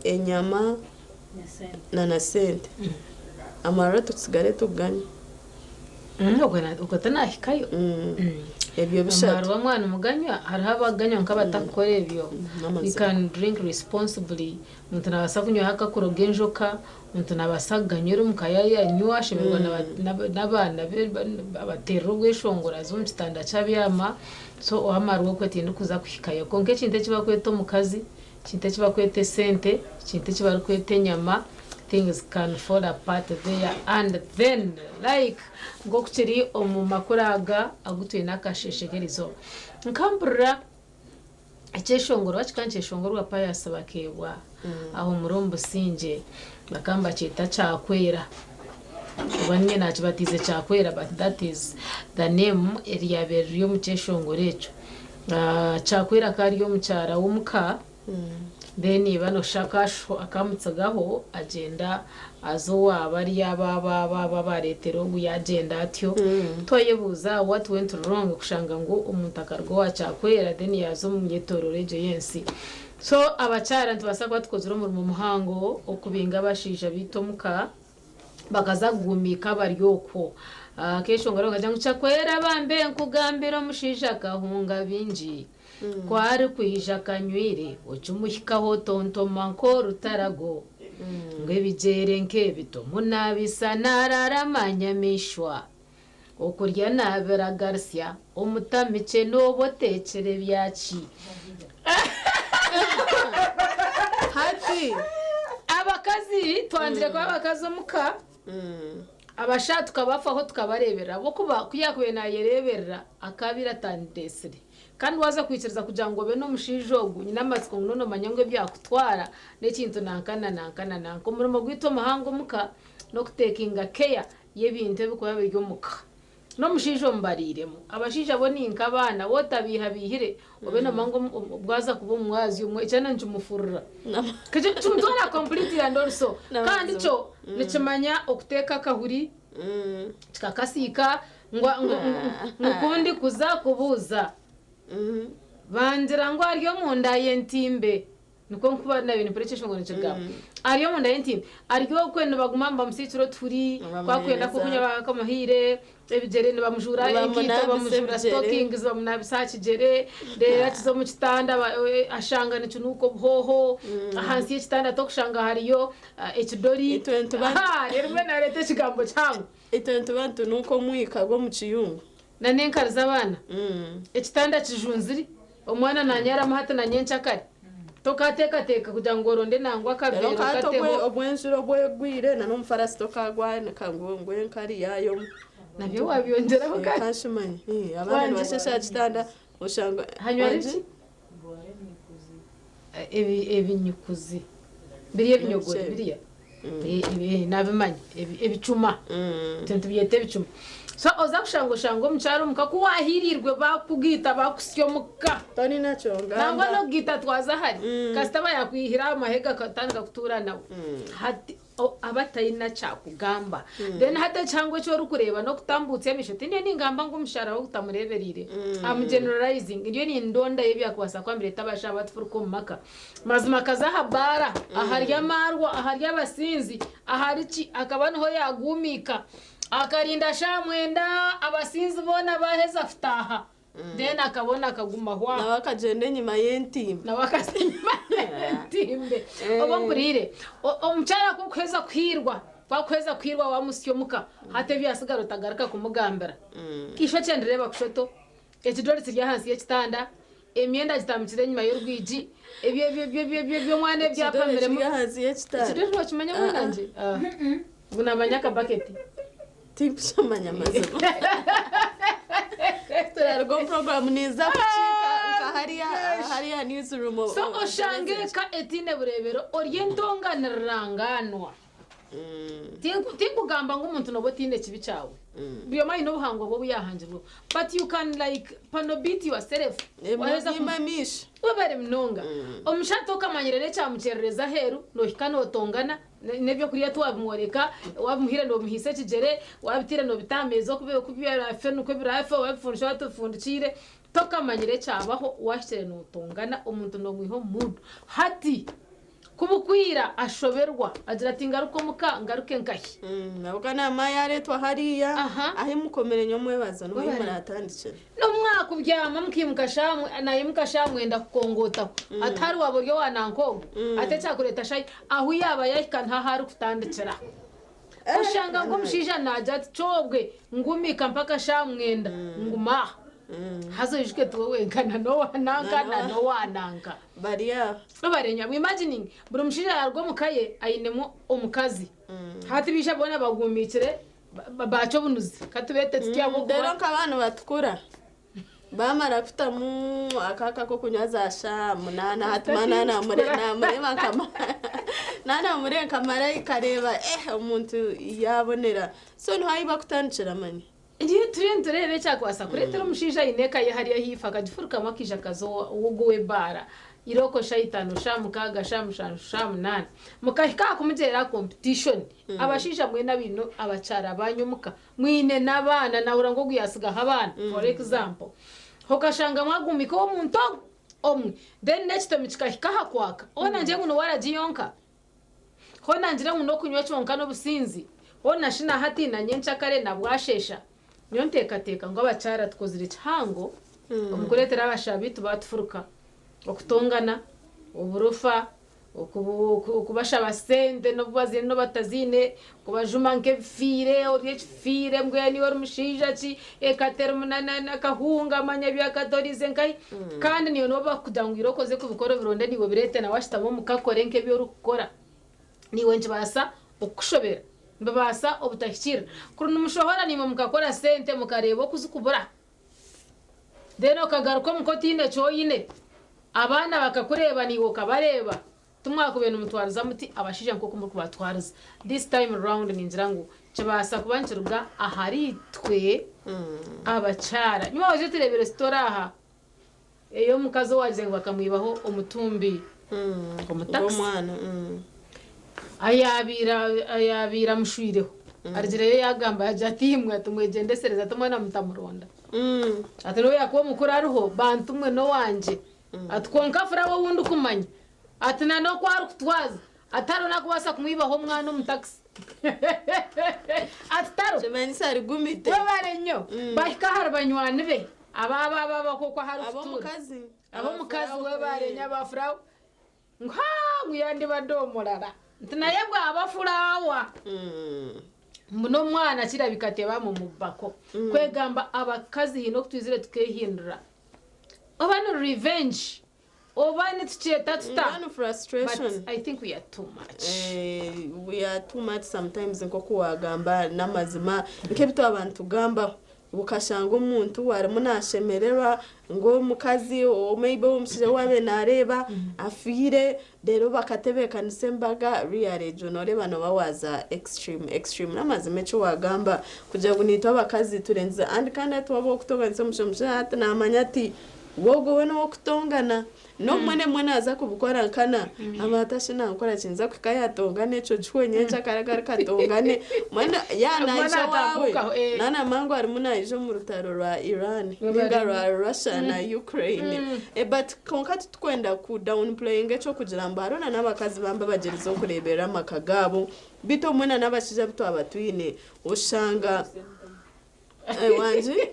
enyama na na sente amarwa tutsigare tukuganywa. Ogwo tinahikayo. Ebyo bishatu. Amarwa mwaba nimuganywa hariho abakuganywa kwonka abatakukora ebyo. You can drink responsibly. Omuntu nabaasa kunywaho akakuroga enjoka, omuntu nabaasa kuganywera omuka yanywa ashemererwa n'abaana be abateerera obweshongoro aza omu kitanda kye abyama. So amarwa okwe tindikuza kuhikayo. Kwonka ekintu eki barikweta omukazi Ekintu eki barikweta esente, ekintu eki barikweta enyama, things can fall apart there and then like nk'oku kiri omu makuru aga agu twine akasheeshe k'erizooba. Nkampurira ekyeshongoro oba kikaba nikyeshongorwa Pius Bakeebwa aho omuri omu Busingye bakaba nibakyeta Kyakwera oba niinye naakibatiize Kyakwera but that is the name eryabaire riri omu kyeshongoro ekyo. Kyakwera akaba ari omukyara w'omuka then iba noshusha akamutsigaho agyenda aza owa bariya aba aba abareetera ogu yagyenda atyo. Twayebuuza what went wrong kushanga ngu omuntu akaruga owa Kyakwera then yaaza omu myetoorooro egyo y'ensi. So abakyara nitubaasa kuba tukozire omurimo muhango okubinga abashaija baitu omuka. Bakaza kugumiika bari okwo. Akeeshongora bakagira ngu, Kyakwera bambe nkugambire omushaija akahunga bingi. Ku arikwija akanywire, okimuhikaho otontoma nk'orutarago. Ngu ebigyere nk'ebi tomunaabisa naarara nyamaishwa. Okurya naabiragarisya, omutamikye nooba oteekire byaki? Hati. Abakazi twangire kuba abakazi omuka, abashaija tukabafaho tukabareeberera ahabw'okuba ku yaakubaire naayereeberera akaabaire atandeetsire. Kandi waaza kwikiriza kugira ngu obe n'omushaija ogu, nyine amatsiko ngu noomanya ngu ebi akutwara n'ekintu nanka na nanka na nanka. Omurimo gwaitu omuhango omuka n'okuteekinga care y'ebintu ebirikuba biri omuka. N'omushaija omubariiremu. Abashaija bo ni nk'abaana, waaba otabiihabiihire, obe noomanya ngu omu- bwaza kuba omumwazyo, ekyana nikimufurura. Kimutwara completely and also. Kandi kyo nikimanya okuteeka akahuri, kikakasiika, ngu ngu ku ndikuza kubuuza, bangira ngu ari omunda y'entimbe. Nikwo nkuba nabiire nimpurira ekyeshongoro nikigamba. Ari omunda y'entimbe. Ari okwe nibaguma nibamusiikira otuhuri, ku arikwenda nk'okunywa bakamuhaire, ebigyere nibamujuura enkaito, Nibamunabisa bamujuura ebigyere. stockings bamunabisa aha kigyere, reero akiza omu kitanda ashanga nikinuuka obuhooho, ahansi y'ekitanda tokushanga hariyo ekidori. Reero mbwenu areeta ekigambo kihango. Itwe nituba nitunuuka omwika gw'omu kiyungu. Na n'enkari z'abaana. Ekitanda kijunzire, omwana nanyaramu hati na nyenkyakare. Tokateekateeka kugira ngu oronde nangwa Reero akaveera nka hati okateho. obw'enjura obwegwire na n'omufarasi tokagwanika ngu ngu enkari yaayoma. Nabyo wabyongyeraho Eh, kare. Kanshimanye. Eh, abaana Wangi. nibashesha aha kitanda oshanga Hanywa wangi? biki? Ebinyukuzi. Biriya ebinyogori biriya. Nabimanya. Ebicuma. Itwe nitubyeta ebicuma. So oza kushanga oshanga omukyara omuka ku wahiirirwe bakugiita bakusya omuka. Tony nakyo ngamba. Nangwa n'okugiita twaza hare. Kasita aba yakwihira aha mahega akatandika kutuura nawe. Hati aba ataine kyakugamba. Then hati ekihango eki orikureeba n'okutambuutsya amaisho, tindiyo ningamba ngu omushara we gutamureebereire. I'm generalizing. Ndiyo nindondayo ebyakubaasa kuba nibireeta abashaija batufuruka omu maka. Mazima akaza aha baara, ahari amaarwa, ahari abasinzi, ahari ki, akaba niho yaagumiika. Akarinda shaaha 9 abasinzi boona baaheza kutaaha. Then akabona akagumaho aho. Nawe akagyenda enyima y'entimbe. Nawe akaza enyima y'entimbe. Oba mpuriire, omukyara ku okuheza kuhiirwa, ku akuheza kuhiirwa wamusya omuka, hati ebyasigara otagaruka kumugambira. Eishokye ndireeba kushoto, ekidori kiri ahansi y'ekitanda, emyenda agitambikire enyima y'orwigi, ebyo ebyo ebyo ebyo ebyo eby'omwana Ekidori ebyapamiremu. kiri ahansi y'ekitanda. Ekidori nokimanya mwana wangye? Ah. Ngu naamanya akabaketi. Tinkushamanya amazima. Turaruga omu program niza kukiika nka hariya hariya newsroom. So oshange eka etiine bureebero ori entonganiriranganwa. Tinkugamba ngu omuntu nooba otiine kibi kyawe. Buri omwe aine obuhangwa bwe obu yaahangirweho. But you can like panobeat yourself. Waheza Nobiima amaisho. Webare munonga. Omushaija tokamanyire n'ekyamukyerereza aheeru, noohika nootongana, n'ebyokurya tiwabimworeka, wabimuhaire noomuhaisa ekigyere, wabiteire noobita aha meeza oku oku biraafe nikwo biraafe, wabifundikira watabifundikiire, tokamanyire ekyabaho, waahikire nootongana, omuntu noomwiha omu mood. Hati ku bukwira ashoberwa, agira ati ngaruke omuka, ngaruke nkahi? Nabwo naama yareetwa hariya ahi mukomire nyomwebazo nimwo Webare. muratandikira. N'omu mwakubyama mukiimuka shaaha naimuka shaaha 9 kukongotaho atari waba ori owa nanka ogwo ate ekyakureeta shaaha ahu yaaba yahika niho ahu arikutandikira. Oshanga ngu omushaija naagira ati kyobwe ngumika mpaka shaaha 9 nguma aha. Haza oijuke tiwe wenka na n'owa nanka na n'owa nanka. Bari aho. Babarenya. Imagining buri mushaija yaruga omu ka ye ainemu omukazi. Hati baija boona bagumikire bakya obunuzi. Katubeete tutyo ahabw'okuba. Reero nk'abaana batukura bamara kutamu akaka k'okunywa za shaaha 8 hati mana namureba nka nka marayika areeba omuntu yabonera so niho ahi bakutandikira mani. Ndiyo turiyo nitureeba ekyakubaasa kureetera omushaija aine eka ye hariya ahaifo akagifurukamu akaija akaza ogu w'ebaara iroko shaaha 5, shaaha 6, shaaha 7, shaaha 8 mukahika aha kumugyerera aha competition. Abashaija mwena abaine abakyara banyu omuka mwine n'abaana, nahurira ngu ogu yasigaho abaana, for example, okashanga mwagumika omuntu ogu omwe, then n'ekitomi kikahika aha kwaka, hoona ngire ngu niwe aragiyonka, hoona ngire ngu n'okunywa kyonka n'obusinzi, hoona shi na hati na nyenkyakare na bwasheesha. Nyowe nteekateeka ngu abakyara tukozire kihango omu kureetera abashaija baitu batufuruka, okutongana, oburofa, okubashaba sente n'obu baziine n'obu bataziine, kubajuma nk'ebifiire, ori ekifiire mbwenu iwe ori mushaija ki, ekata erimu n'akahunga manya byakatorize nkahi. Kandi niiwe nibo bakugira ngu irooko oze kubikora obironde niiwe obireete nawe ashutame omuka akore nk'ebi orikukora. Niiwe nikibaasa okukushobera, nibabaasa obutahikiirira. Kuri nimushohora naimwe mukakora sente mukareeba oku zikubura, then okagaruka omuka otiine eki oine, abaana bakakureeba naiwe okabareeba. Timwakubaire nimutwariza muti abashaija nk'oku murikubatwariza. This time round ningira ngu kibaasa kuba nikiruga ahariitwe abakyara. Nyowe waija otureebere story aha ey'omukazi owaagize ngu bakamwibaho omutumbi omu taxi. Gw'omwana. Ayaabaire ayaabaire amushwireho arugireyo yaagamba yaagira ati imwe ati mwegyendesereze ati omwana mutamuronda. Ati n'obu yaakuba omukuru ariho bantu mwe n'owangye. Ati kwonka furawa ou ndikumanya ati na n'oku arikutwaza ati tariho n'akubaasa kumwibaho omwana omu takisi. Ati tariho. Kimanyisa arigumite. Webare nnyo. Bahika ahari banywani be aba aba aba aba nk'oku ahu arikutuura. Ab'omukazi. Ab'omukazi webare nnyo aba furawa. Ngu haa ngu yandiba ndi omurara. Nti naye bwaba furawa. Mbu n'omwana kirabika tebamumubako. Kwegamba abakazi haine oku twizire tukehindura. Oba ni revenge oba nitukyeta tuta Mbwenu frustration. but I think we are too much. Eh, we are too much sometimes nk'oku wagamba n'amazima nk'ebi twaba nitugambaho ukashanga omuntu arimu nashemererwa ngu omukazi or maybe omushaija ou abaire nareeba afiire reero bakatebeekanisa embaga really egyo noreeba nooba waaza extreme extreme n'amazima eki wagamba kugira ngu naitwe abakazi turengize and kandi hati waaba ow'okutonganisa omushaija omushaija hati namanya ati Ogwo we n'ow'okutongana. N'obumwe n'ebimwe naaza kubikora nkana. Aba ati shi nankora ki? Ninza kuhika yaatongana ekyo kiho nyencakare agaruke atongane. Mbwenu yaaba naija owaawe, naaba naamanya ngu arimu naija omu rutaro rwa Iran nainga rwa Russia na Ukraine. But kwonka titurikwenda ku downplayinga eky'okugira ngu hariho n'abakazi bambi abagyerizeho kureeberera amaka gaabo. Beitu obumwe n'abashaija abu twaba twine oshanga Wangi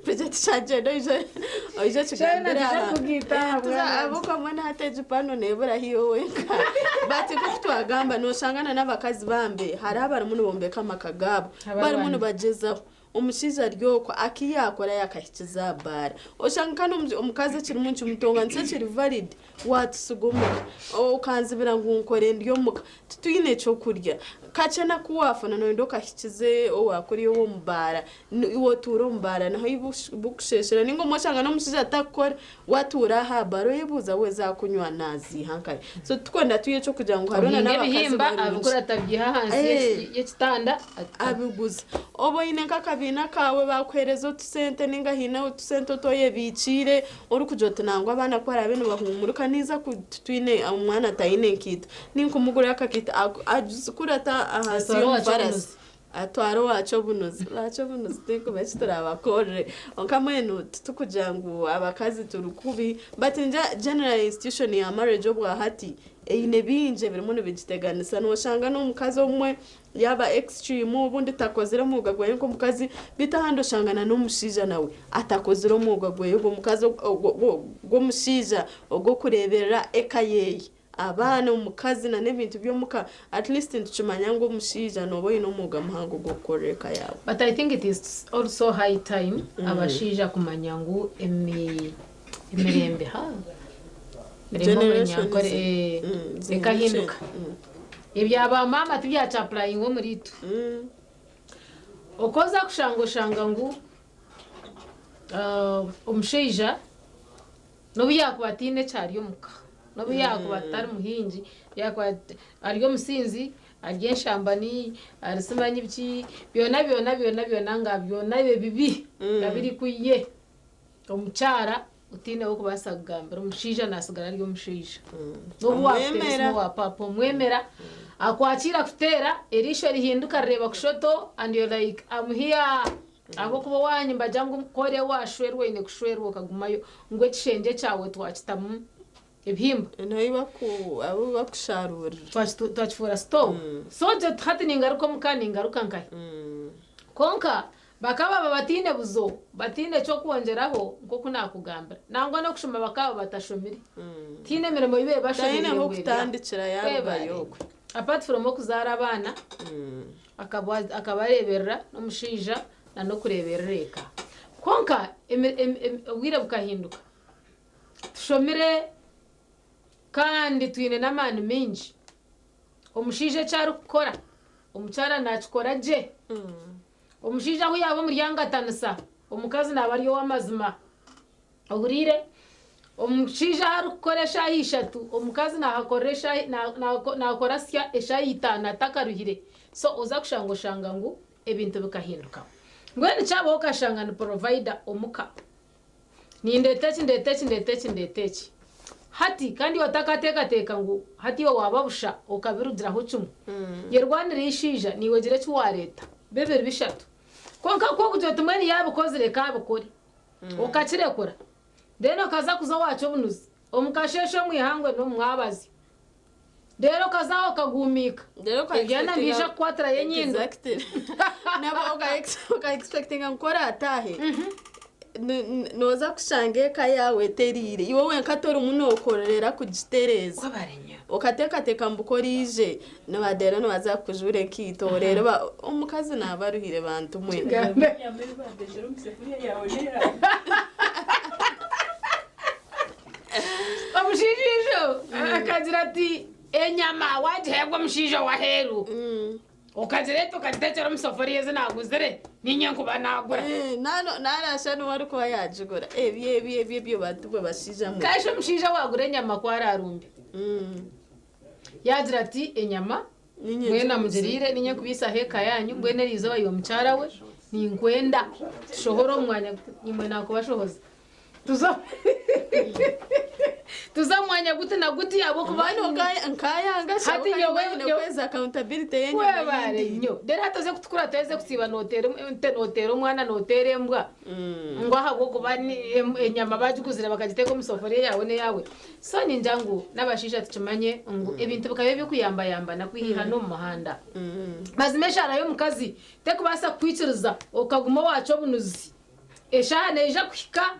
Bridget kyagyenda oije oije okigambire aha. Tuza ahabw'okuba mbwenu hati egi pano neebura hiiwe wenka. But nk'oku twagamba nooshanga na n'abakazi bambi hariho abarimu nibombeka amaka gaabo barimu nibagyezaho. Omushaija ari okwo aku yaakora yaakahikiza aha baara. Oshanga kandi omukazi ekirimu nikimutonganisa ekiri valid waatusiga omuka okanzibira ngu nkore ndi omuka titwine ky'okurya. Kakye naku waafuna nooyenda okahikize owa kuriya ow'omu baara, iwe otuura omu baara niho ei bukusheeshera nainga obumwe oshanga n'omushaija atakukora, waatuura aha baara oyebuuza we ezaakunywa naaziiha nkahi. So titukwenda twihe eky'okugira ngu hariho Ohinga n'abakazi ebihimba barungi. abikurata abyiha ahansi y'ekitanda. Abiguza. Oba oine nk'akabiina kaawe baakuheereza otusente nainga haine otusente otu oyebiikiire orikugira oti nangwa abaana ku baraabe nibahuumurika ninza ku titwine omwana taine nkaito. Ninkumugurira akakaito agikurata ahansi Atware owa y'omufarasi Kyobunuzi. Atware owa Kyobunuzi. Ba Kyobunuzi tinkumanya eki turabakorere. Kwonka mbwenu titukugira ngu abakazi turi kubi but ningira general institution ya marriage obwahati eine bingi ebirimu nibigiteganisa. Noshanga n'omukazi obumwe yaaba extreme obundi takozire omwoga gweye nk'omukazi beitu ahandi oshanga na n'omushaija nawe atakozire omwoga gweye ogw'omukazi ogw'omushaija ogw'okureeberera eka yeeye. Abaana, omukazi na n'ebintu by'omuka at least nitukimanya ngu omushaija nooba oine omwoga muhango gw'okukorera eka yaawe. But I think it is also high time abashaija kumanya ngu emi emirembe ha mirembe omuri Generations Nyankore ekahinduka. Ebya ba maama tibyakya applyingwa omuri itwe. Oku oza kushanga oshanga ngu omushaija N'obu yaakuba ataine eki ari omuka, n'obu yaakuba atari muhingi, yaakuba ari omusinzi, ari enshambani, ari simanyi biki, byona byona byona byona nga byona ebyo bibi nga biri kuye. Omukyara otaine w'okubaasa kugambira, omushaija naasigara ari omushaija. N'obu waakuteera Omwemera. esimu owa paapa omwemera, akwakiira kuteera, eriisho rihinduka rireeba kushoto and you're like I'm here. Ahabw'okuba owaanyu nibagira ngu ku oriyo waashwerwa oine kushwerwa okagumayo, ngu ekishengye kyawe twakitamu ebihimba. Ahu bakusharuurira. Twakifuura sitoowa. So gye hati ningaruka omuka ningaruka nkahi? Kwonka bakaba baba bataine buzo, bataine ky'okwongyeraho nk'oku naakugambira. Nangwa n'okushoma bakaba batashomire. Tihaine mirimo ei baabaire Taine bashomiire ngu eri aha. h'okutandikira yaarugayo Webare. okwe. Apart from okuzaara abaana, Akabareeberera n'omushaija na n'okureeberera eka. Kwonka obwire bukahinduka. Tushomire kandi twine n'amaani maingi. Omushaija eki arikukora, omukyara naakikora gye. Omushaija ahu yaaba omuryangatanisa, omukazi naaba ari ow'amazima. Ohuriire? Omushaija ahu arikukora eshaaha ishatu, omukazi naahakorera eshaaha, naakora sya eshaaha itaano atakaruhire. So oza kushanga oshanga ngu ebintu bikahinduka. Mbwenu kyabaho okashanga ni provider omuka. Nindeeta eki, ndeeta eki, ndeeta eki, ndeeta eki. Hati kandi iwe otakateekateeka ngu hati iwe waaba busha okabirugiraho kimwe. Yerwanire eishaija naiwe gira eki waareeta. Bibiri bishatu. Kwonka ku orikugira oti mbwenu yaabikozire k'abikore, okakirekura. Then okaza kuza owaakya obunuzi omu kasheeshe omu ihangwe n'omu mwabazyo. Reero okaza aho okaguumiika. Ebyana nibiija kukwatirayo enyindo. Nabwo oka expectinga ngu ku oraataahe nooza kushanga eka yaawe etereire. Iwe wenka torimu nookorera kugitereeza. Okateekateeka ngu ku oraije nibareeba nibaza kukujuura enkaito oreebe omukazi naaba aruhire bantu mwe. Omushaija ijo akagira ati, Enyama waagiheebwa omushaija ow'aheeru, okagireeta okagiteekyera omu safuriya ezi naaguzire, niinye nkuba naagura. Naarasha niwe arikuba yaagigura. Ebyo ebyo ebyo ebyo bantu mwe bashaija mwe. Kashi omushaija waagura enyama ku araarumbe, yaagira ati, Enyama mbwenu amugiriire, niinye nkubiisaho eka yaanyu, mbwenu eri izooba iwe mukyara we, ninkwenda tushohore omu mwanya, imwe naakubashohoza. Tuze omu mwanya guti na guti ahabw'okuba Nkayanga hati nyowe kweza accountability y'enyama webare y'endiijo. nnyo. Reero hati oze kutukura tuheze kusiiba nooteera ente nooteera omwana nooteera embwa ngu ahabw'okuba enyama bagiguzire bakagiteeka omu safuriya eyaawe n'eyaawe. So ningira ngu n'abashaija tukimanye ngu ebintu bikaba eby'okuyambayambana kwiha n'omu muhanda. Mazima eshaara y'omukazi terikubaasa kukwikiriza okaguma owaakya obunuzi. Eshaaha neija kuhika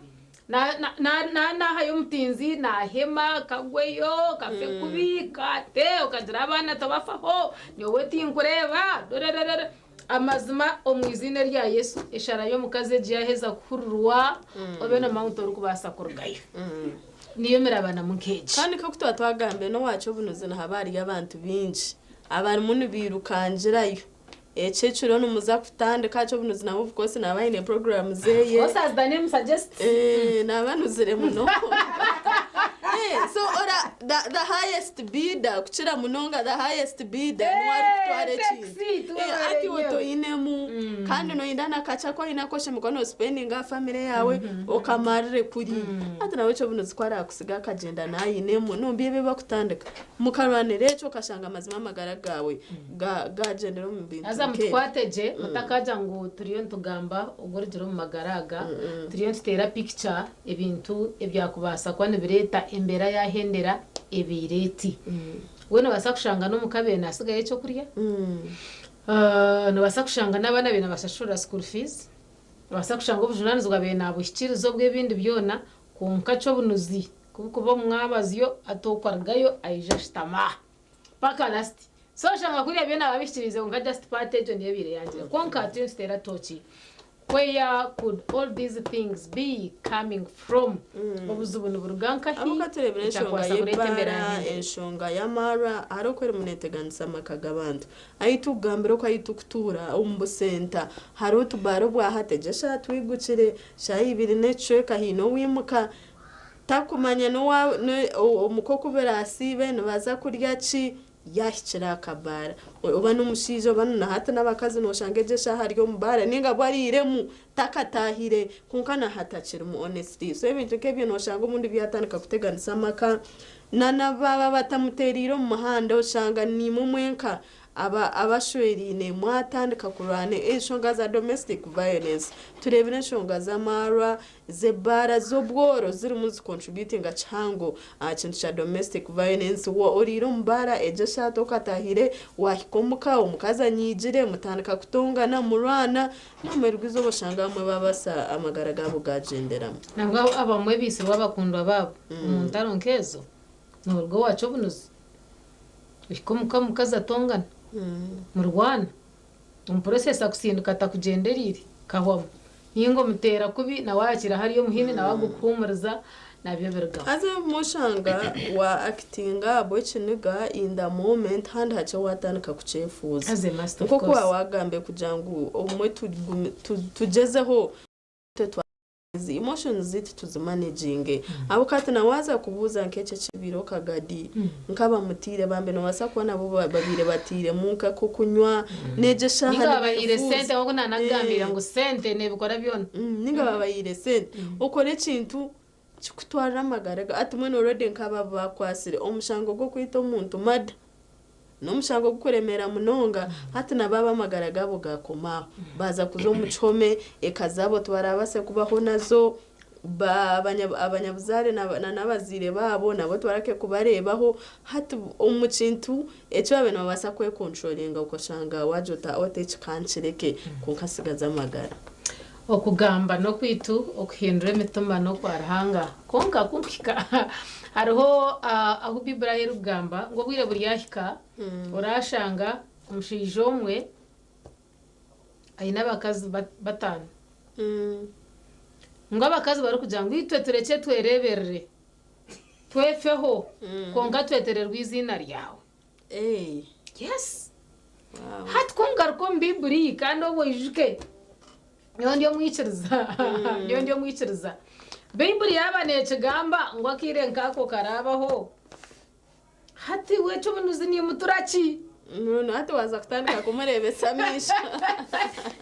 naahayo omutinzi naahema kagweyo kafe kubi kate okagira abaana tobafaho nyowe tinkureeba rererere amazima omu iziina erya Yesu eshara y'omukazi egi yaaheza kuhurirwa obe noomanya ngu torikubaasa kurugayo niyo mirabanamu nk'egi. Kandi nk'oku twaba twagambire n'owaakya obunuzi nihaba hariyo abantu baingi abarimu nibairukangirayo. Ekyo ekiro nimuza kutandika Kyobunuzi nabwo of course naba aine program zeye. Of course as the name suggests. Eh, naba anuzire munonga. Eh, so ora the, the highest bidder kukira munonga the highest bidder niwe arikutwara ekintu. Eh, ati iwe toinemu kandi noyenda na kakye aku oine aku oshemereire kuba nospendinga aha family yaawe okamarire kuri. Hati nawe Kyobunuzi ku arakusiga akagyenda nayinemu nombi ebi bakutandika mukarwanira ekyo okashanga mazima amagara gaawe gaagyendera omu bintu Haza nk'ebyo. mutukwate gye mutakagira ngu turiyo nitugamba ogurugire omu magara aga, turiyo nituteera pikica ebintu ebyakubaasa kuba nibireeta embeera yaahendera ebaire eti. Mbwenu noobaasa kushanga n'omuka abaire naatsigayo ekyokurya, noobaasa kushanga n'abaana abaire nabashashurira school fees, noobaasa kushanga obujunaanizibwa abaire naabuhikiiriza obw'ebindi byona, kwonka ky'obunuzi ku burikuba omu mwabazyo hati okwo arugayo aija ashutama. Paka last. So oshanga kuriya byona babihikiriize kwonka just part egyo niyo ebaire eyangire. Kwonka turiyo nituteera tooki where could all these things be coming from? Obuzibu niburuga nkahi? Ahabw'okuba tureebire enshonga Ekyakubaasa kureeta embeera y'ebaara, nk'egyo. enshonga y'amaarwa, hariho oku erimu neeteganisa amaka g'abantu. Ahu turikugambira oku ahu turikutuura omu busenta, hariho otubaara obwa hati egyo eshaaha twigukire, shaaha ibiri n'ekicweka haine owaimuka Takumanya n'owa omuka oku biraasiibe, nibaza kurya ki, yaahikire aha kabaara. Oba n'omushaija oba na hati n'abakazi nooshanga egyo eshaaha ari omu baara nainga bwo ariiremu takataahire kwonka na hati akirimu honestly. So ebintu nk'ebyo nooshanga obundi byatandika kuteganisa amaka na na baaba batamuteereire omu muhanda oshanga niimwe mwenka Aba abashweraine mwatandika kurwana enshonga za domestic violence, tureebire enshonga z'amaarwa, z'ebaara, z'obworo zirimu nizi contributinga kihango aha kintu kya domestic violence. Wa oriire omu baara egyo eshaaha tokatahire, wahika omuka omukazi anyiigire mutandika kutongana murwana, n'omuheru gw'eizooba oshanga abamwe babasa amagara gaabo gagyenderamu. Nabwo abamwe baitsirwe abakundwa baabo omu ntaro nk'ezo, noruga owakya obunuzi. Ohika omuka omukazi atongana, murwana, omu process akusindika atakugyendereire, kahwamu. Ninga omuteera kubi nawe ayakira hariya omuhini nawe agukuhuumuriza nabyo birugaho. Haza obumwe oshanga wa actinga ahabw'ekiniga in the moment handi hakye watandika kukyefuuza. As a must of Nk'oku course. waaba wagambire kugira ngu obumwe tugyezeho. Ezi emotions zaitu tuzimanaginge ahabw'okuba hati na waaza kubuuza nk'ekyo ekibaire Kagadi nk'abamutiire bambi noobaasa kuba nabo babaire batairemu nk'akokunywa n'egyo eshaaha Ninga babahaire nibeefuuza. sente nk'oku naanakugambira ngu sente neebikora byona. Ninga babahaire sente okore ekintu kikutwarire amagara gaawe. Hati mbwenu already nk'abo abu baakwatsire omushango gw'okwita omuntu murder. N'omushango gurikuremeera munonga, hati nabo abo amagara gaabo gaakoma aho. Baaza kuza omu kihome, eka zaabo tibarabaase kubaho nazo, abanyabuzaare n'abazaire baabo nabo tibarake kubareebaho. Hati omu kintu eki baabaire nibabaasa kwekonturoringa okashanga waagira oti oti eki ka nkireke kwonka ntsigaze amagara. Okugamba n'okwaitu, okuhindura emitima n'okwa Ruhanga. Kwonka ku nkuhika hariho ahu Baiburi ahu erikugamba ngu obwire buryahika orashanga omushaija omwe aine abakazi bataano. Ngu abakazi barikugira ngu itwe turekye twereeberere, twefeho kwonka twetererwe eiziina ryawe. Yes. Hati ku ngaruka omu Baiburi kandi obwo oijuke nyowe ndi omwikiriza, nyowe ndi omwikiriza. Baiburi yaaba neekigamba ngu akaire nk'ako karaabaho, hati we Kyobunuzi niimutura ki? Mbwenu hati waaza kutandika kumureebesa amaisho.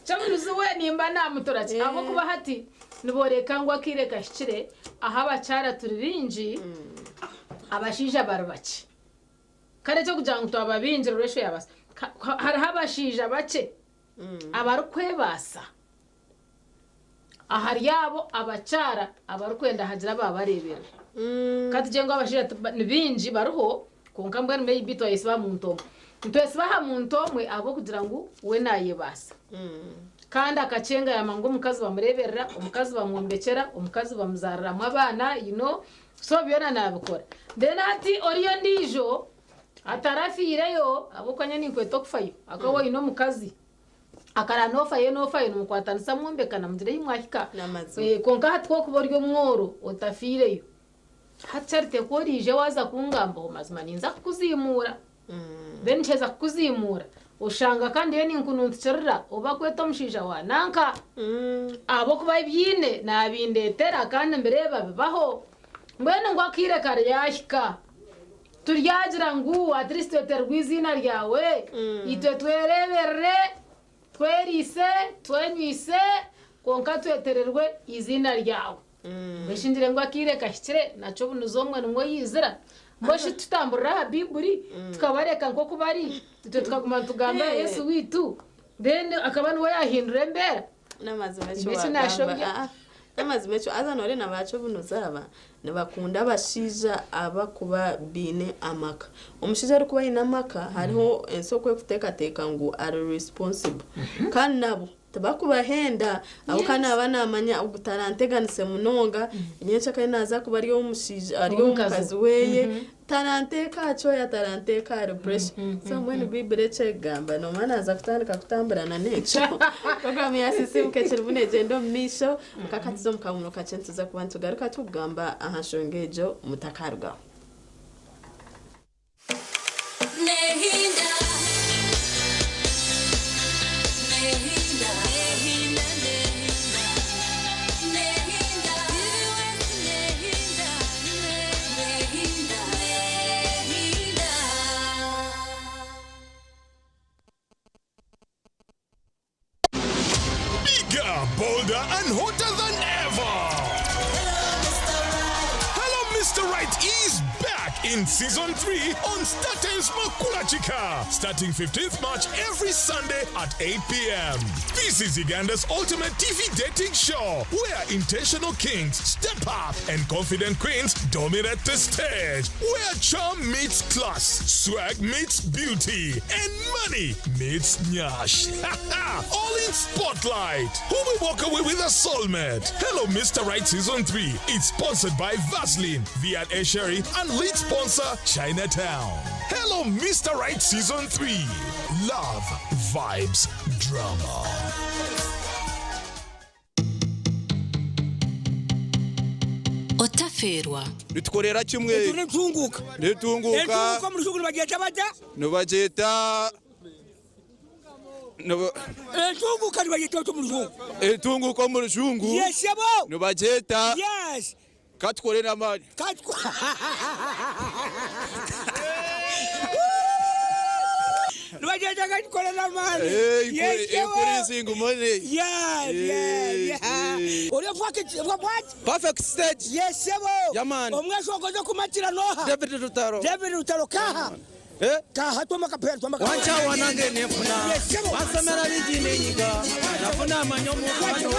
Kyobunuzi we nimba naamutura ki? Ahabw'okuba hati nibooreka ngu akaire kahikire ahu abakyara turi baingi, abashaija bari bakye. Kare eky'okugira ngu twaba baingi ratio yaabaasa, hariho abashaija bakye abarikwebaasa ahari abo abakyara abarikwenda hagire abaabareeberera. Ka tugire ngu abashaija ni baingi bariho kwonka mbwenu maybe twayesiba aha muntu omwe. Nitwesiba aha muntu omwe ahabw'okugira ngu we naayebaasa. Kandi akakyenga yaamanya ngu omukazi bamureeberera, omukazi bamwombekyera, omukazi bamuzaariramu abaana, you know. So byona nabikora. Then hati oriya ondiijo atarafiireyo ahabw'okuba nyowe ninkweta okufayo ahakuba waaba oine omukazi akarara noofayo noofayo nimukwatanisa mwombekana mugira ahi mwahika. Kwonka hati ku orikuba ori omworo otafiireyo, hati Charity ku oraije waaza kungambaho mazima ninza kukuziimuura. Then niheza kukuziimuura oshanga kandi ndiyo ninkununtukirira oba kweta omushaija wa nanka ahabw'okuba ebiine naabindeetera kandi mbireeba bibaho. Mbwenu ngu akaire karyahika turyagira ngu at least twetererwe eiziina ryawe itwe twereeberere, tweriise, twenyweise kwonka twetererwe eiziina ryawe. Mbwenu shi ngire ngu akaire kahikire nakyo obunuzi omwe nimwo yaizira? Mbwenu shi tutamburire aha Baiburi tukabareka nk'oku bari itwe tukaguma nitugambira Yesu waitu then akaba niwe yaahindura embeera? N'amazima eki Haine eki waagamba. naashobya? Aa, n'amazima ekyo haza noreeba na baakyobunuzi aba nibakunda abashaija abakuba baine amaka. Omushaija arikuba aine amaka hariho ensi oku erikuteekateeka ngu ari responsible. Kandi nabo Tibakubahenda ahabw'okuba naaba naamanya ogu taranteganise munonga, nyencakare naaza kuba ari ow'omushaija ari ow'omukazi weeye, taranteeka aha kyoya, taranteeka ahari puresha. So mbwenu Baiburi eki ekugamba noomanya naaza kutandika kutambura na n'ekyo. Puroguraamu ya Sisiimuka ekirimu neegyenda omu maisho, nk'akatuza omu kahuumuro kakye nituza kuba nitugaruka tukugamba aha nshonga egyo mutakarugaho. Bigger, bolder, and hotter than ever! Hello, Mr. Right is back in season 3 on StarTimes Makula Chika, starting 15th March every Sunday at 8 p.m. This is Uganda's ultimate TV dating show where intentional kings step up and confident queens dominate the stage, where charm meets class, swag meets beauty, and money meets nyash. All in spotlight. Who will walk away with a soulmate? Hello, Mr. Right Season 3. It's sponsored by Vaseline, V&A Sherry, and lead sponsor Chinatown. Hello, Mr. Right Season 3. Love, vibes, drama. Otafeerwa. Nitukorera kimwe. Enju n'entunguuka. N'entunguuka. Entunguuka omu Rujungu nibagyeta bata? Nibagyeta. Entunguka nibagyeta ota omu rujungu? Entunguka omu rujungu Yes sebo. nibagyeta Yes. katukore n'amaani. Nibagyeta katukore n'amaani. Eh, Yes sebo. Increasing money. Yes, yes, yeah. Ori perfect, what? Perfect stage. Yes sebo. Yeah, man. Omweshongozi okumatira noha? David Rutaro. David Rutaro kaha. Eh? Kaha twoma kapera twoma kapera. Wankyawa nange nenfuna. Yes sebo. Wansomera bingi nenyiga. Nafuna amanyi omukwano.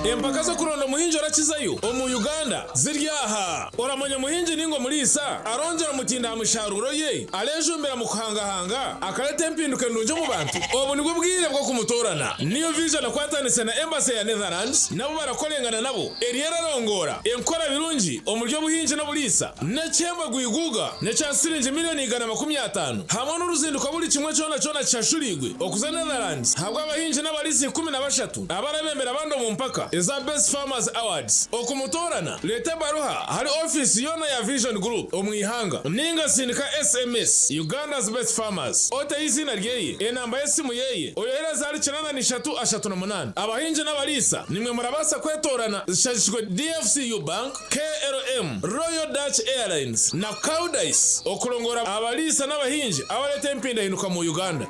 Empaka z'okuronda omuhingi orakizayo omu Uganda ziri aha. Oramanya omuhingi ninga omuriisa arongyera omutindo aha misharuuro ye, arejumbira mu kuhangahanga, akareta empinduka endungi omu bantu. Obu nibwo bwire bw'okumutoorana. New Vision ekwatanise na Embassy ya Netherlands nabo barakorengana nabo eriyo erarongoora enkora birungi omuri obuhingi n'oburiisa n'ekihembo gwiguga n'ekya siringi milioni 150 hamwe n'oruzinduko buri kimwe kyona kyona kishashurigwe okuza Netherlands habw'abahingi n'abariisa 13 abarabembera abandi omu mpaka eza Best Farmers Awards. Okumutoorana, reeta ebaruha ahari ofiisi yoona ya Vision Group omu ihanga ninga sindika SMS Uganda's Best Farmers oteho eiziina ryeye, enamba y'esimu yeye oyohereze ahari 83 38. Abahingi n'abariisa nimwe murabaasa kwetoorana zishagikirwe DFCU Bank, KLM, Royal Dutch Airlines na Koudijs okurongora abariisa n'abahingi abareeta empindahinduka mu Uganda.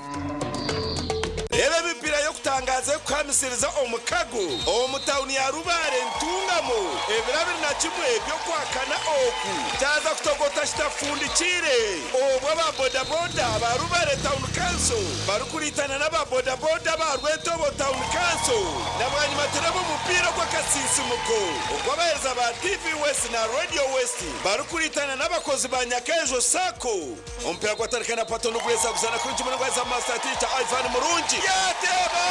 Reeba emipiira y'okutangaaza erikuhamisiriza omukago omu tauni ya Rubare Ntungamo ebiro 21 by'okwakana oku kyaza kutogota kitafundikiire obwo aba bodaboda aba Rubare Town Council barikuriitana n'aba bodaboda aba Rwetobo Town Council na bwanyima turebe omupiira ogw'akasiisimuko ogw'abaheereza ba TV West na Radio West barikuriitana n'abakozi ba Nyakejo Sacco. Omupiira gwatandika na Pato Nugweza guzaana kurungi munonga haza Master Teacher Ivan Murungi yateeba!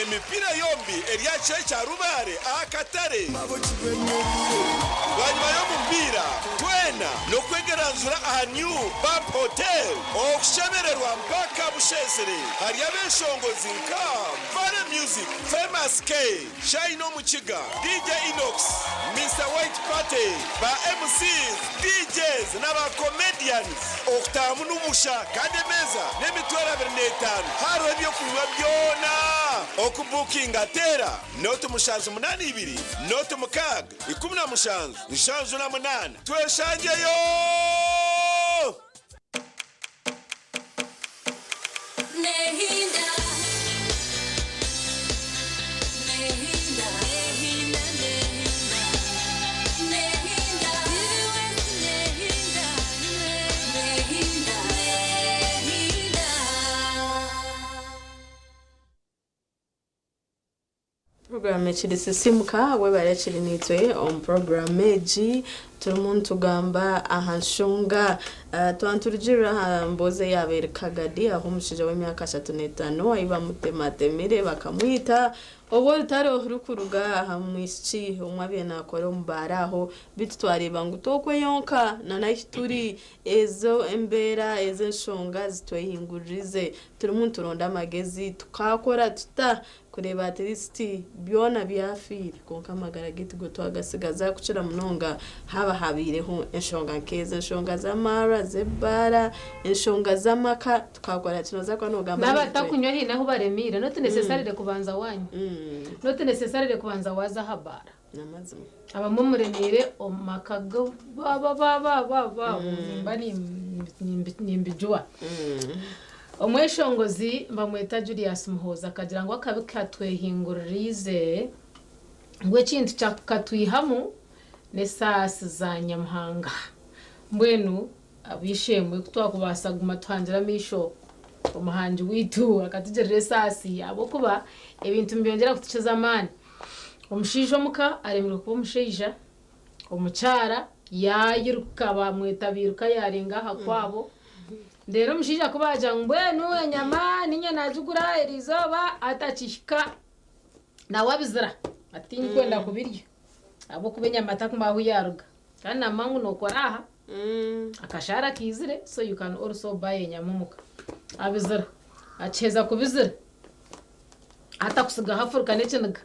Emipiira yombi eri aha kishaayi kya Rubare aha katare. Bwanyima y'omupiira, twena n'okwegeranzura aha New Bap Hotel okushemererwa mpaka busheesire. Hariyo abeshongozi nka Vale Music, Famous K, Shine Omukiga, DJ Inox, Mister White Party, ba MCs, DJs na ba comedians. Okutaahamu n'obusha kandi emeeza n'emitwaro 25. Hariho eby'okunywa byona. Okubukinga teera 0 7 2 0 6 17 78. Tweshangyeyo! Puroguraamu ekiri Sisiimuka webare ekiri naitwe omu puroguraamu egi turimu nitugamba aha nshonga twaba niturugirira aha mboozi eyabaire Kagadi ahu omushaija w'emyaka 35 ahu bamutematemire bakamwita obwo orutaro rurikuruga aha mwishiki omwe abaire nakora omu baara aho beitu twareeba ngu tokweyonka nana ahu turi ezo embeera ezo enshonga zitwehinguririze turimu nituronda amagezi tukakora tuta kureeba at least byona byafiire kwonka amagara gaitu go twagasigaza kukira munonga haaba habaireho enshonga nk'ezo enshonga z'amaarwa z'ebaara enshonga z'amaka tukakora ki nooza kuba noogamba N'abatakunywa haine ahu baremiire not necessarily kubanza wanywa not necessarily kubanza waaza aha baara. N'amazima. Abamwe muremiire omu maka ba ba ba ba ba nimba nimbijuwa. Omweshongozi bamweta Julius Muhoozi akagira ngu akabi katwehinguririize ngu ekintu kyakatwihamu n'esaasi za Nyamuhanga. Mbwenu ab'eishe-emwe ku twakubaasa kuguma tuhangire amaisho omuhangi waitu akatugirira esaasi ahabw'okuba ebintu nibyongyera kutukiza amaani. Omushaija omuka aremirwe kuba omushaija, omukyara yaayiruka bamweta biiruka yaarenga aha kwabo. Reero omushaija ku baagira ngu mbwenu enyama niinye naagigura eriizooba atakihika nawe abizira ati tindikwenda kubirya ahabw'okuba enyama takumanya ahu yaaruga. Kandi namanya ngu nookora aha akashaara kaizire so you can also buy enyama omuka. Abizira akiheza kubizira atakusigaho afuruka n'ekiniga.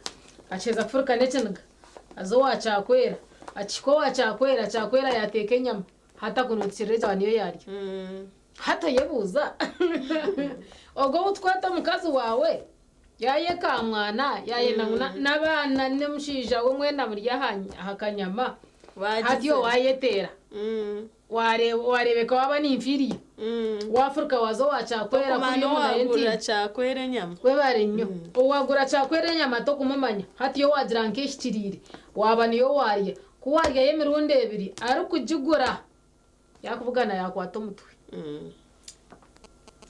Akiheza kufuruka n'ekiniga, aza owa Kyakwera. Akihika owa Kyakwera, Kyakwera yaateeka enyama. Hati akununkirira egyo aba niyo yaarya. Hati oyebuuza, ogwo ou tukweta omukazi waawe, yaayekamwana, yaayenda ngu n'abaana n'omushaija we mwena murye aha kanyama, hati iwe waayeteera. Waareebeka waaba ninfiriya, waafuruka waaza owa Kyakwera kuriya Tokumanya omu owaagurira 19. Kyakwera enyama. Webare nnyo. Owaagura Kyakwera enyama tokumumanya. Hati yo waagira nk'ehikiriire, waaba niyo waarya. Ku waaryayo emirundi ebiri, arikugigura yaakubugana yaakwata omutwe.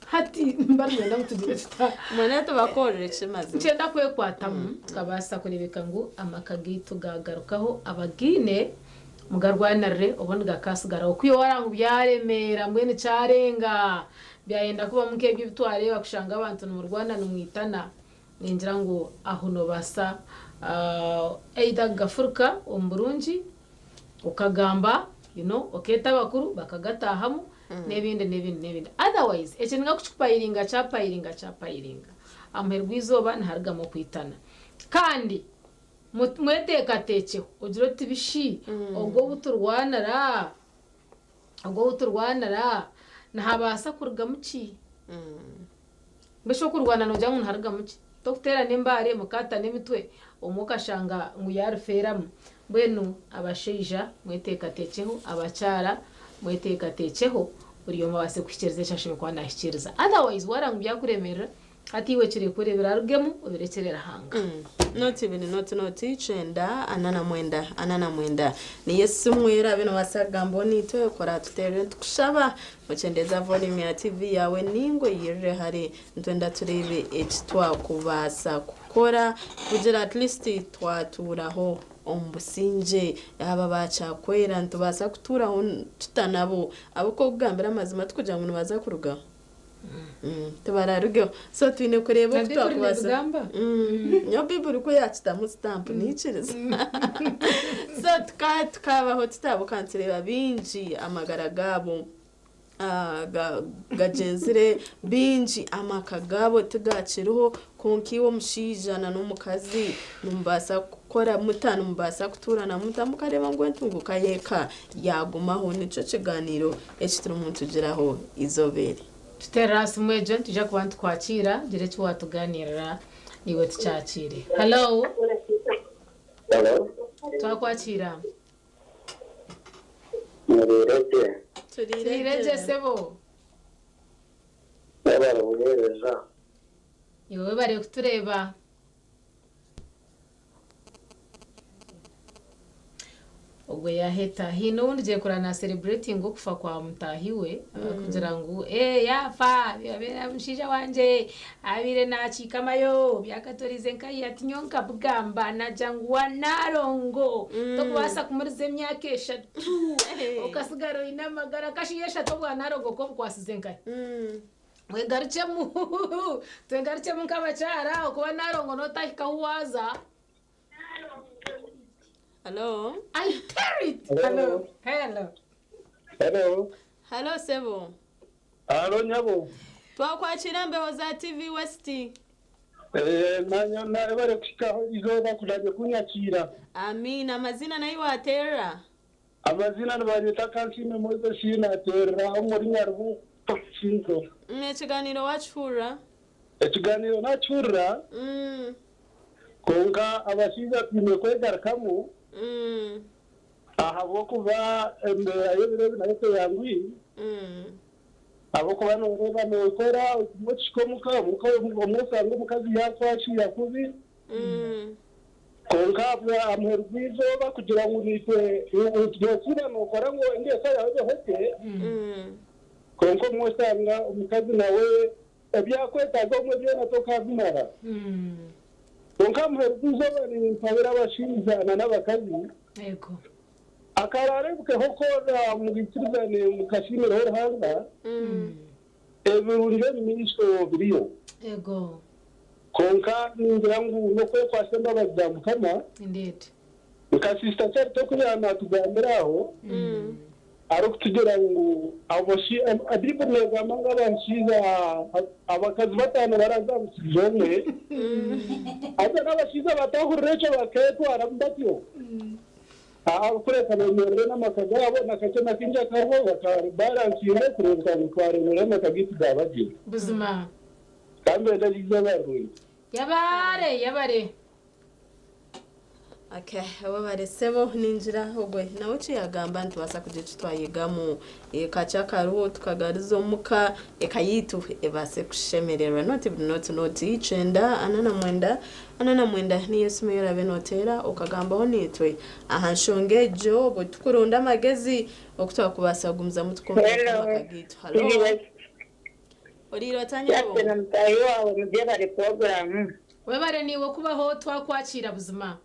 Hati nimba niinyenda ngu tugire tuta? Mwena tubakorere ki mazima? Nikyenda kwekwatamu tukabaasa kureebeka ngu amaka gaitu gaagarukaho abagaine mugarwanirire obundi gakaatsigaraho. Kwiha wareeba ngu byaremeera mbwenu kyarenga byayenda kubamu nk'ebyo ebi twareeba kushanga abantu nimurwana nimwitana, ningira ngu aho noobaasa either kugafuruka omu burungi okagamba you know okeeta abakuru bakagataahamu n'ebindi n'ebindi n'ebindi. Otherwise ekiniga ku kikupayiringa kyapayiringa kyapayiringa aha muheru gw'eizooba niharugamu okwitana. Kandi mweteekateekyeho ogire oti bishi ogwo ou turwanira ogwo ou turwanira nihabaasa kurugamu ki? Mbwenu shi okurwana noogira ngu niharugamu ki? Tokuteerana embaare mukaatana emitwe omwe okashanga ngu yaarufeeramu. Mbwenu abashaija mweteekateekyeho, abakyara mweteekateekyeho buri omwe abaase kuhikiiriza eki ashemereire kuba naahikiiriza. Otherwise wareeba ngu byakuremeerera, hati iwe kirekure birarugemu obirekyere Ruhanga. Nooti ibiri nooti nooti kyenda ana na mwenda ana na mwenda niyo esimu eraabe noobaasa kugambaho naitwe ku oraatuteerere nitukushaba okyendeeza volume ya TV yaawe nainga oyirire hare nitwenda tureebe eki twakubaasa kukora kugira at least twatuuraho omu busingye. Aba ba Kyakwera nitubaasa kutuuraho tuta nabo? Ahabw'okuba okugambira amazima tikugira ngu nibaza kurugaho. Tibararugeho. So twine kureeba Na oku Baiburi twakubaasa. neebigamba? Nyowe Baiburi ku yaakitamu sitampu naikiriza. So tukabaho tutabuka nitureeba baingi amagara gaabo gagyenzire, baingi amaka gaabo tigakiriho kwonka iwe omushaija n'omukazi nimubaasa kukora muta, nimubaasa kutuurana muta mukareeba ngu entunguka y'eka yaagumaho. Nikyo kigaaniiro eki turimu nitugiraho eizooba eri. Tuteerere aha simu egyo nitwija kuba nitukwakiira gira eki waatugaaniirira naiwe tukyakiire. Hallo. Hello. Twakwakiira. Muriire gye. Turiire gye sebo. Mwebare buheereza. Iwe webare kutureeba. Ogwe yaheta. Haine ou ndigire kureba na celebratinga okufa kwa mutaahi we kugira ngu ee yaafa abeire omushaija wangye abeire nakiika amayo byakatorize nkahi ati nyowe nkabugamba nagira ngu wa Nalongo tokubaasa kumuriza emyaka eshatu okasigara oine amagara kasha eshatu obwa Nalongo ko obukwasize nkahi? Mwegarukyemu twegarukyemu nk'abakyara okuba Nalongo notahika ahu waaza. Hello. I tell it. Hello. Hello. Hello. Hello sebo. Halo nyabo. Twakwakira embeho za TV West. Eh nanyo nabare kushikaho izooba kunaje kunyakira. Amina amazina nayo waterera. Amazina nibanyeta Kansiime Moses naterera omuri Nyarubu Shinzo. Ekiganiro wakihurira? Ekiganiro nakihurira. Kwonka abashaija twine kwegarukamu ahabw'okuba embeera y'ebiro ebi nayo teyanguhi. Ahabw'okuba nooreeba nookora obumwe okihika omuka, omuka obumwe oshanga omukazi yaakwakiira kubi. Kwonka aha muheru gw'eizooba kugira ngu naitwe noosiiba nookora ngu engeso yaawe ebeho gye, kwonka obumwe oshanga omukazi nawe ebi akwetaaga obumwe byona tokaabimara. Kwonka aha muheru gw'eizooba nimpabira abashaija n'abakazi, akaraarebukeho koona mwikirizane mukasiimireho Ruhanga, ebirungi omu maisho biriyo. Kwonka ningira ngu n'okwekwatsa embabazi za Mukama, nka Sister Charity oku yaaba naatugambira aho, Arikutugira ngu Baiburi neegamba ngu abashaija abakazi bataano baraza aha mushaija omwe, haza n'abashaija batahurira ekyo bakeetwaramu batyo. Kureka beemerere n'amaka gaabo na kakye na kaingi akariho bakabaransinga kureebeka ngu twareeberera amaka gaitu gaaba gye. Buzima. Ka mbeere eizooba rirungi. Yabare, yabare. Okay, webare sebo ningira ogwe nawe ekiyagamba nitubaasa kugira eki twayegamu kakye akariho tukagariza omuka eka yaitu ebaase kushemererwa. Noti buri noti noti kyenda ana na mwenda ana na mwenda niyo esimu ei oraabe nooteera okagambaho naitwe aha nshonga egyo obwo tukuronda amagezi oku twakubaasa kugumizamu tukombeka amaka gaitu. Halo. Oriire ota nyabo? Justin mutaahi waawe mugyebare puroguraamu. Webare naiwe kubaho twakwakira buzima.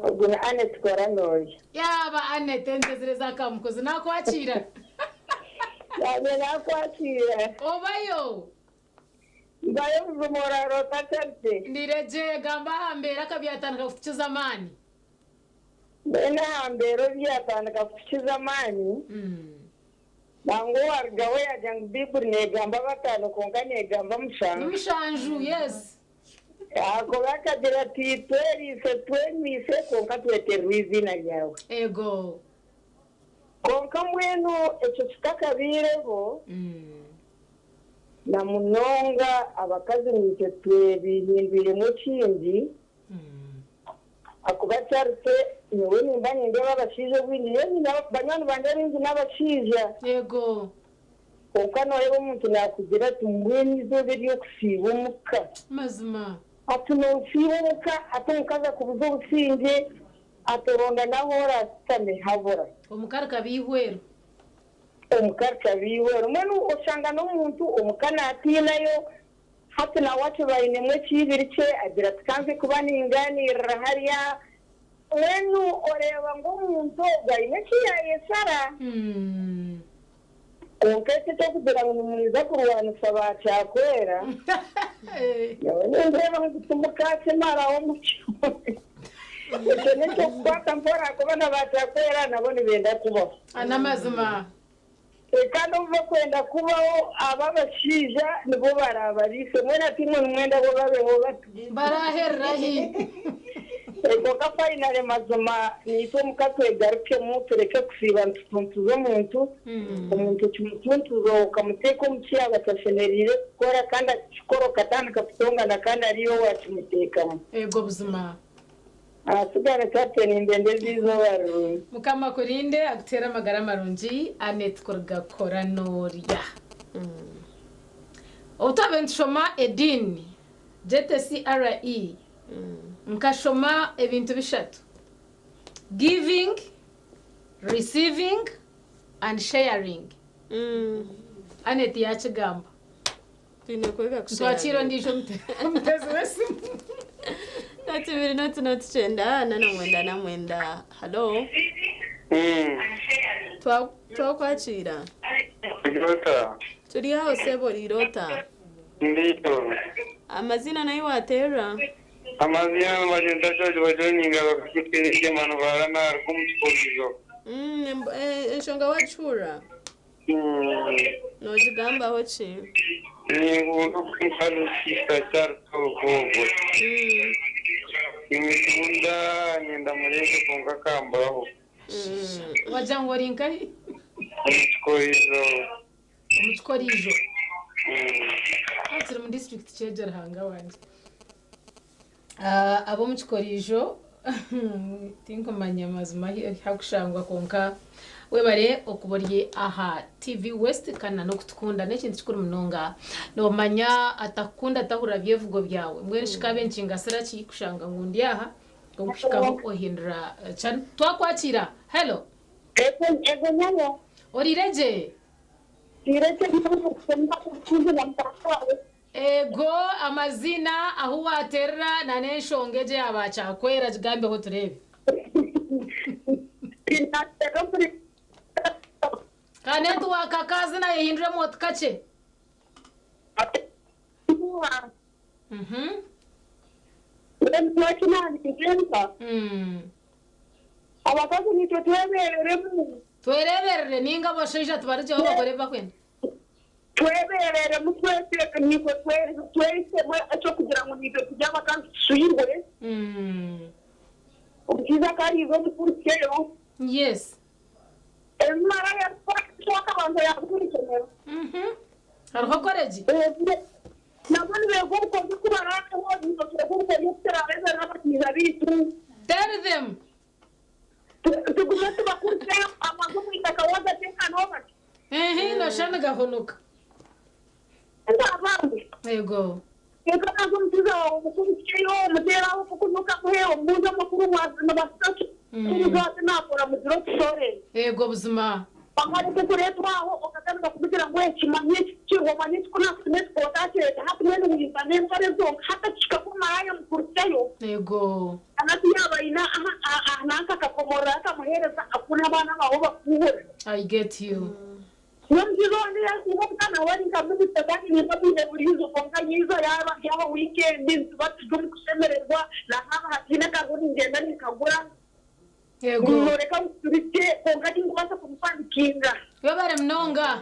Ogu ni Annet Koranooyo. Yaaba Annet entezire za Kamukuzi nakwakira. Naanye nakwakira. Obayo? Mbayo buzima oraara ota Charity? Ndire gye gamba aha mbeera akabyatandika kutukiza amaani. Mbwenu aha mbeera obyatandika kutukiza amaani, nangwa owarugaho yaagira ngu Baiburi neegamba bataano kwonka neegamba mushanju. Ni mushanju, yes. Ahakuba akagira ati, Tweriise, twenyweise, kwonka twetererwa eiziina ryawe. Eego. Kwonka mbwenu ekyo kitakabaireho, na munonga abakazi naitwe twebihindwiremu ekindi, ahakuba Charity nyowe nimba nindeeba abashaija obwingi, nyowe nyine banywani bangye abaingi n'abashaija. Eego. Kwonka nooreeba omuntu naakugira ati, Mbwenu eizooba ery'okusiiba omuka. Mazima. Ati noosiiba omuka, ati omukazi akubuza obusingye, ati oronda n'ahu oraashutame habura. Omuka rikaba eihwero. Omuka rikaba eihwero. Mbwenu oshanga n'omuntu omuka naatiinayo, hati nawe akiba ainemu ekiibiri kye, agira ati ka nze kuba ningaaniirira hariya. Mbwenu oreeba ngu omuntu ogwo aine eki yaayeshara. Kwonka eki eky'okugira ngu nimwija kurwanisa ba kyakwera, nyowe nindeeba ngu timukaakimaraho mutyo. Ekyo n'eky'okukwata mpora ahakuba na ba kyakwera nabo nibenda kubaho. N'amazima. Kandi obu barikwenda kubaho, abo abashaija nibo baraabariise. Mbwenu hati imwe nimwenda bo babeho bata? Baraaherera hi? Kwonka fayinale mazima naitwe omuka twegarukemu tureke kusiiba nitutuntuza omuntu. Omuntu okimutuntuza okamuteeka omu ki yaaba atashemereire kukora kandi akikora okatandika kutongana kandi ari iwe waakimuteekamu. Eego buzima. Ahasigara Captain nimbenda eizooba rirungi. Mukama akurinde akuteere amagara marungi Annet kuruga Kora Norya. Obu twabaire nitushoma ediini, JTCRE, nkashoma ebintu bishatu, giving, receiving and sharing. Annet yaakigamba. Twine kwega Nitwakiira ondiijo omuteezi w'esimu. Noti ibiri noti noti kyenda ana na mwenda na mwenda. Halo. Twakwakiira. Ori ota? Turi aho sebo oriire ota? Ndiyo. Amaziina nahi wateerera? Amazina nibagyeta George Bajoninga bakakuteera Manubaara naruga omu kikorizo. Enshonga wagihurira? Noogigambaho ki? Ninkunda omukazi Charity ogwo. Nimukunda nyenda mureebe kwonka akamburaho. Wagira ngu ori nkahi? Omu kikorizo. Omu kikorizo. Kiri mu disiturikiti ki egyo Ruhanga wangye? Ab'omu kikoriijo tinkumanya mazima ahu arikushangwa kwonka webare okuba ori aha TV West kandi n'okutukunda n'ekintu kikuru munonga. Noomanya atakukunda atahurira byevugo byawe. Mbwenu shi kaabe nikingasira ki kushanga ngu ndi aha kwonka kuhikaho ohindura channel. Twakwakiira. Hello. Ego nyabo. Oriire gye? Ego amaziina, ahu waterera na n'enshonga egyo eya ba kyakwera gigambeho tureebe. Ka netiwaaka akaazina yehinduremu oti kakye. Abakazi nitwe twebereremu. Twereberere ninga abashaija tubarugyeho bakore ebi bakwenda. Twebereremu twese nitwe twehisemu ekyokugira ngu nitwe turi abakazi tushwirwe. Omushaija akariiza omukurukyeyo. Yes. Ebi maraya arikukora tikyo akabanza yaaza omu ishomero. Hariho koregi? Nabwo nibeega obukoryo ku baraabeho, naitwe twege obukoryo obu turareeberera abashaija baitu. Tell them. Tugume tubakurukyeyo amazi omu itaka waagateeka nooba ki? Ehe, noshusha nigahunuka. Abandi. Yego. Reka naza omushaija waawe omukurukyeyo, omuteere aho okunuka muhe, omubuuze amakuru nibasika ki? Kuruga ati naakora mugire otushore. Yego buzima. Bamwe kureetwa aho okatandika kumugira ngu eki manya eki kiriho manya eki ku naakutuma eki otakireeta hati mbwenu wiiza n'engaro ezo hati ekihika ku maraya omukurukyeyo. Yego. Hati yaaba aine aha nanka akakomorora akamuheereza aku n'abaana baawe bakuhurira. I get you. N'omukizi ondi yasiiba omuka nawe ari nka minisita kandi nimba bwire buriizo kwonka nyiizo yaaba yaaba wiikendi nituba turi omu kushemererwa na haaba hataine akaruho ningyenda ninkagura. Yego. Ninyoreka ngu turi gye kwonka tinkubaasa kumupanikinga. Webare munonga.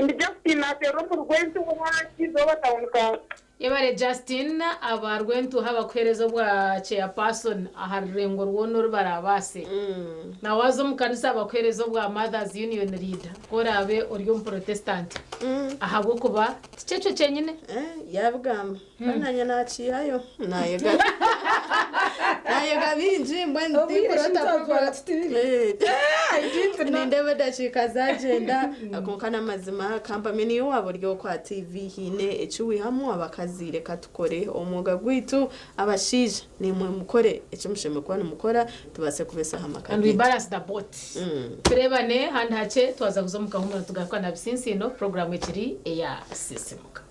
Ndi Justine nateerera omu Rwentuha Kizooba town council. Yebare Justine, aba Rwentuha bakuhereza obwa chairperson aha rurengo rwona oru barabaase. Na waaza omu kanisa bakuhereza obwa mothers union leader ku oraabe ori omu protestant. Ahabw'okuba tikyekyo kyenyine. Yabigamba. Kandi nanye nakiihayo. Nayega. Nayega bingi mbwenu Obwire tinkurota shi kukora. twatwara tutibiri. Nindeeba edakiika zagyenda kwonka n'amazima kampamye niyo waaba ori okwo aha TV haine eki wihamu abakazi reka tukore omwoga gwaitu abashaija naimwe mukore eki mushemereire kuba nimukora tubaase kubeesaho amaka And we gaitu. balance the boat. Tureebane handi hakye twaza kuza omu kahumuro tugaruka na Bisinsiino puroguraamu ekiri eya Sisimuka.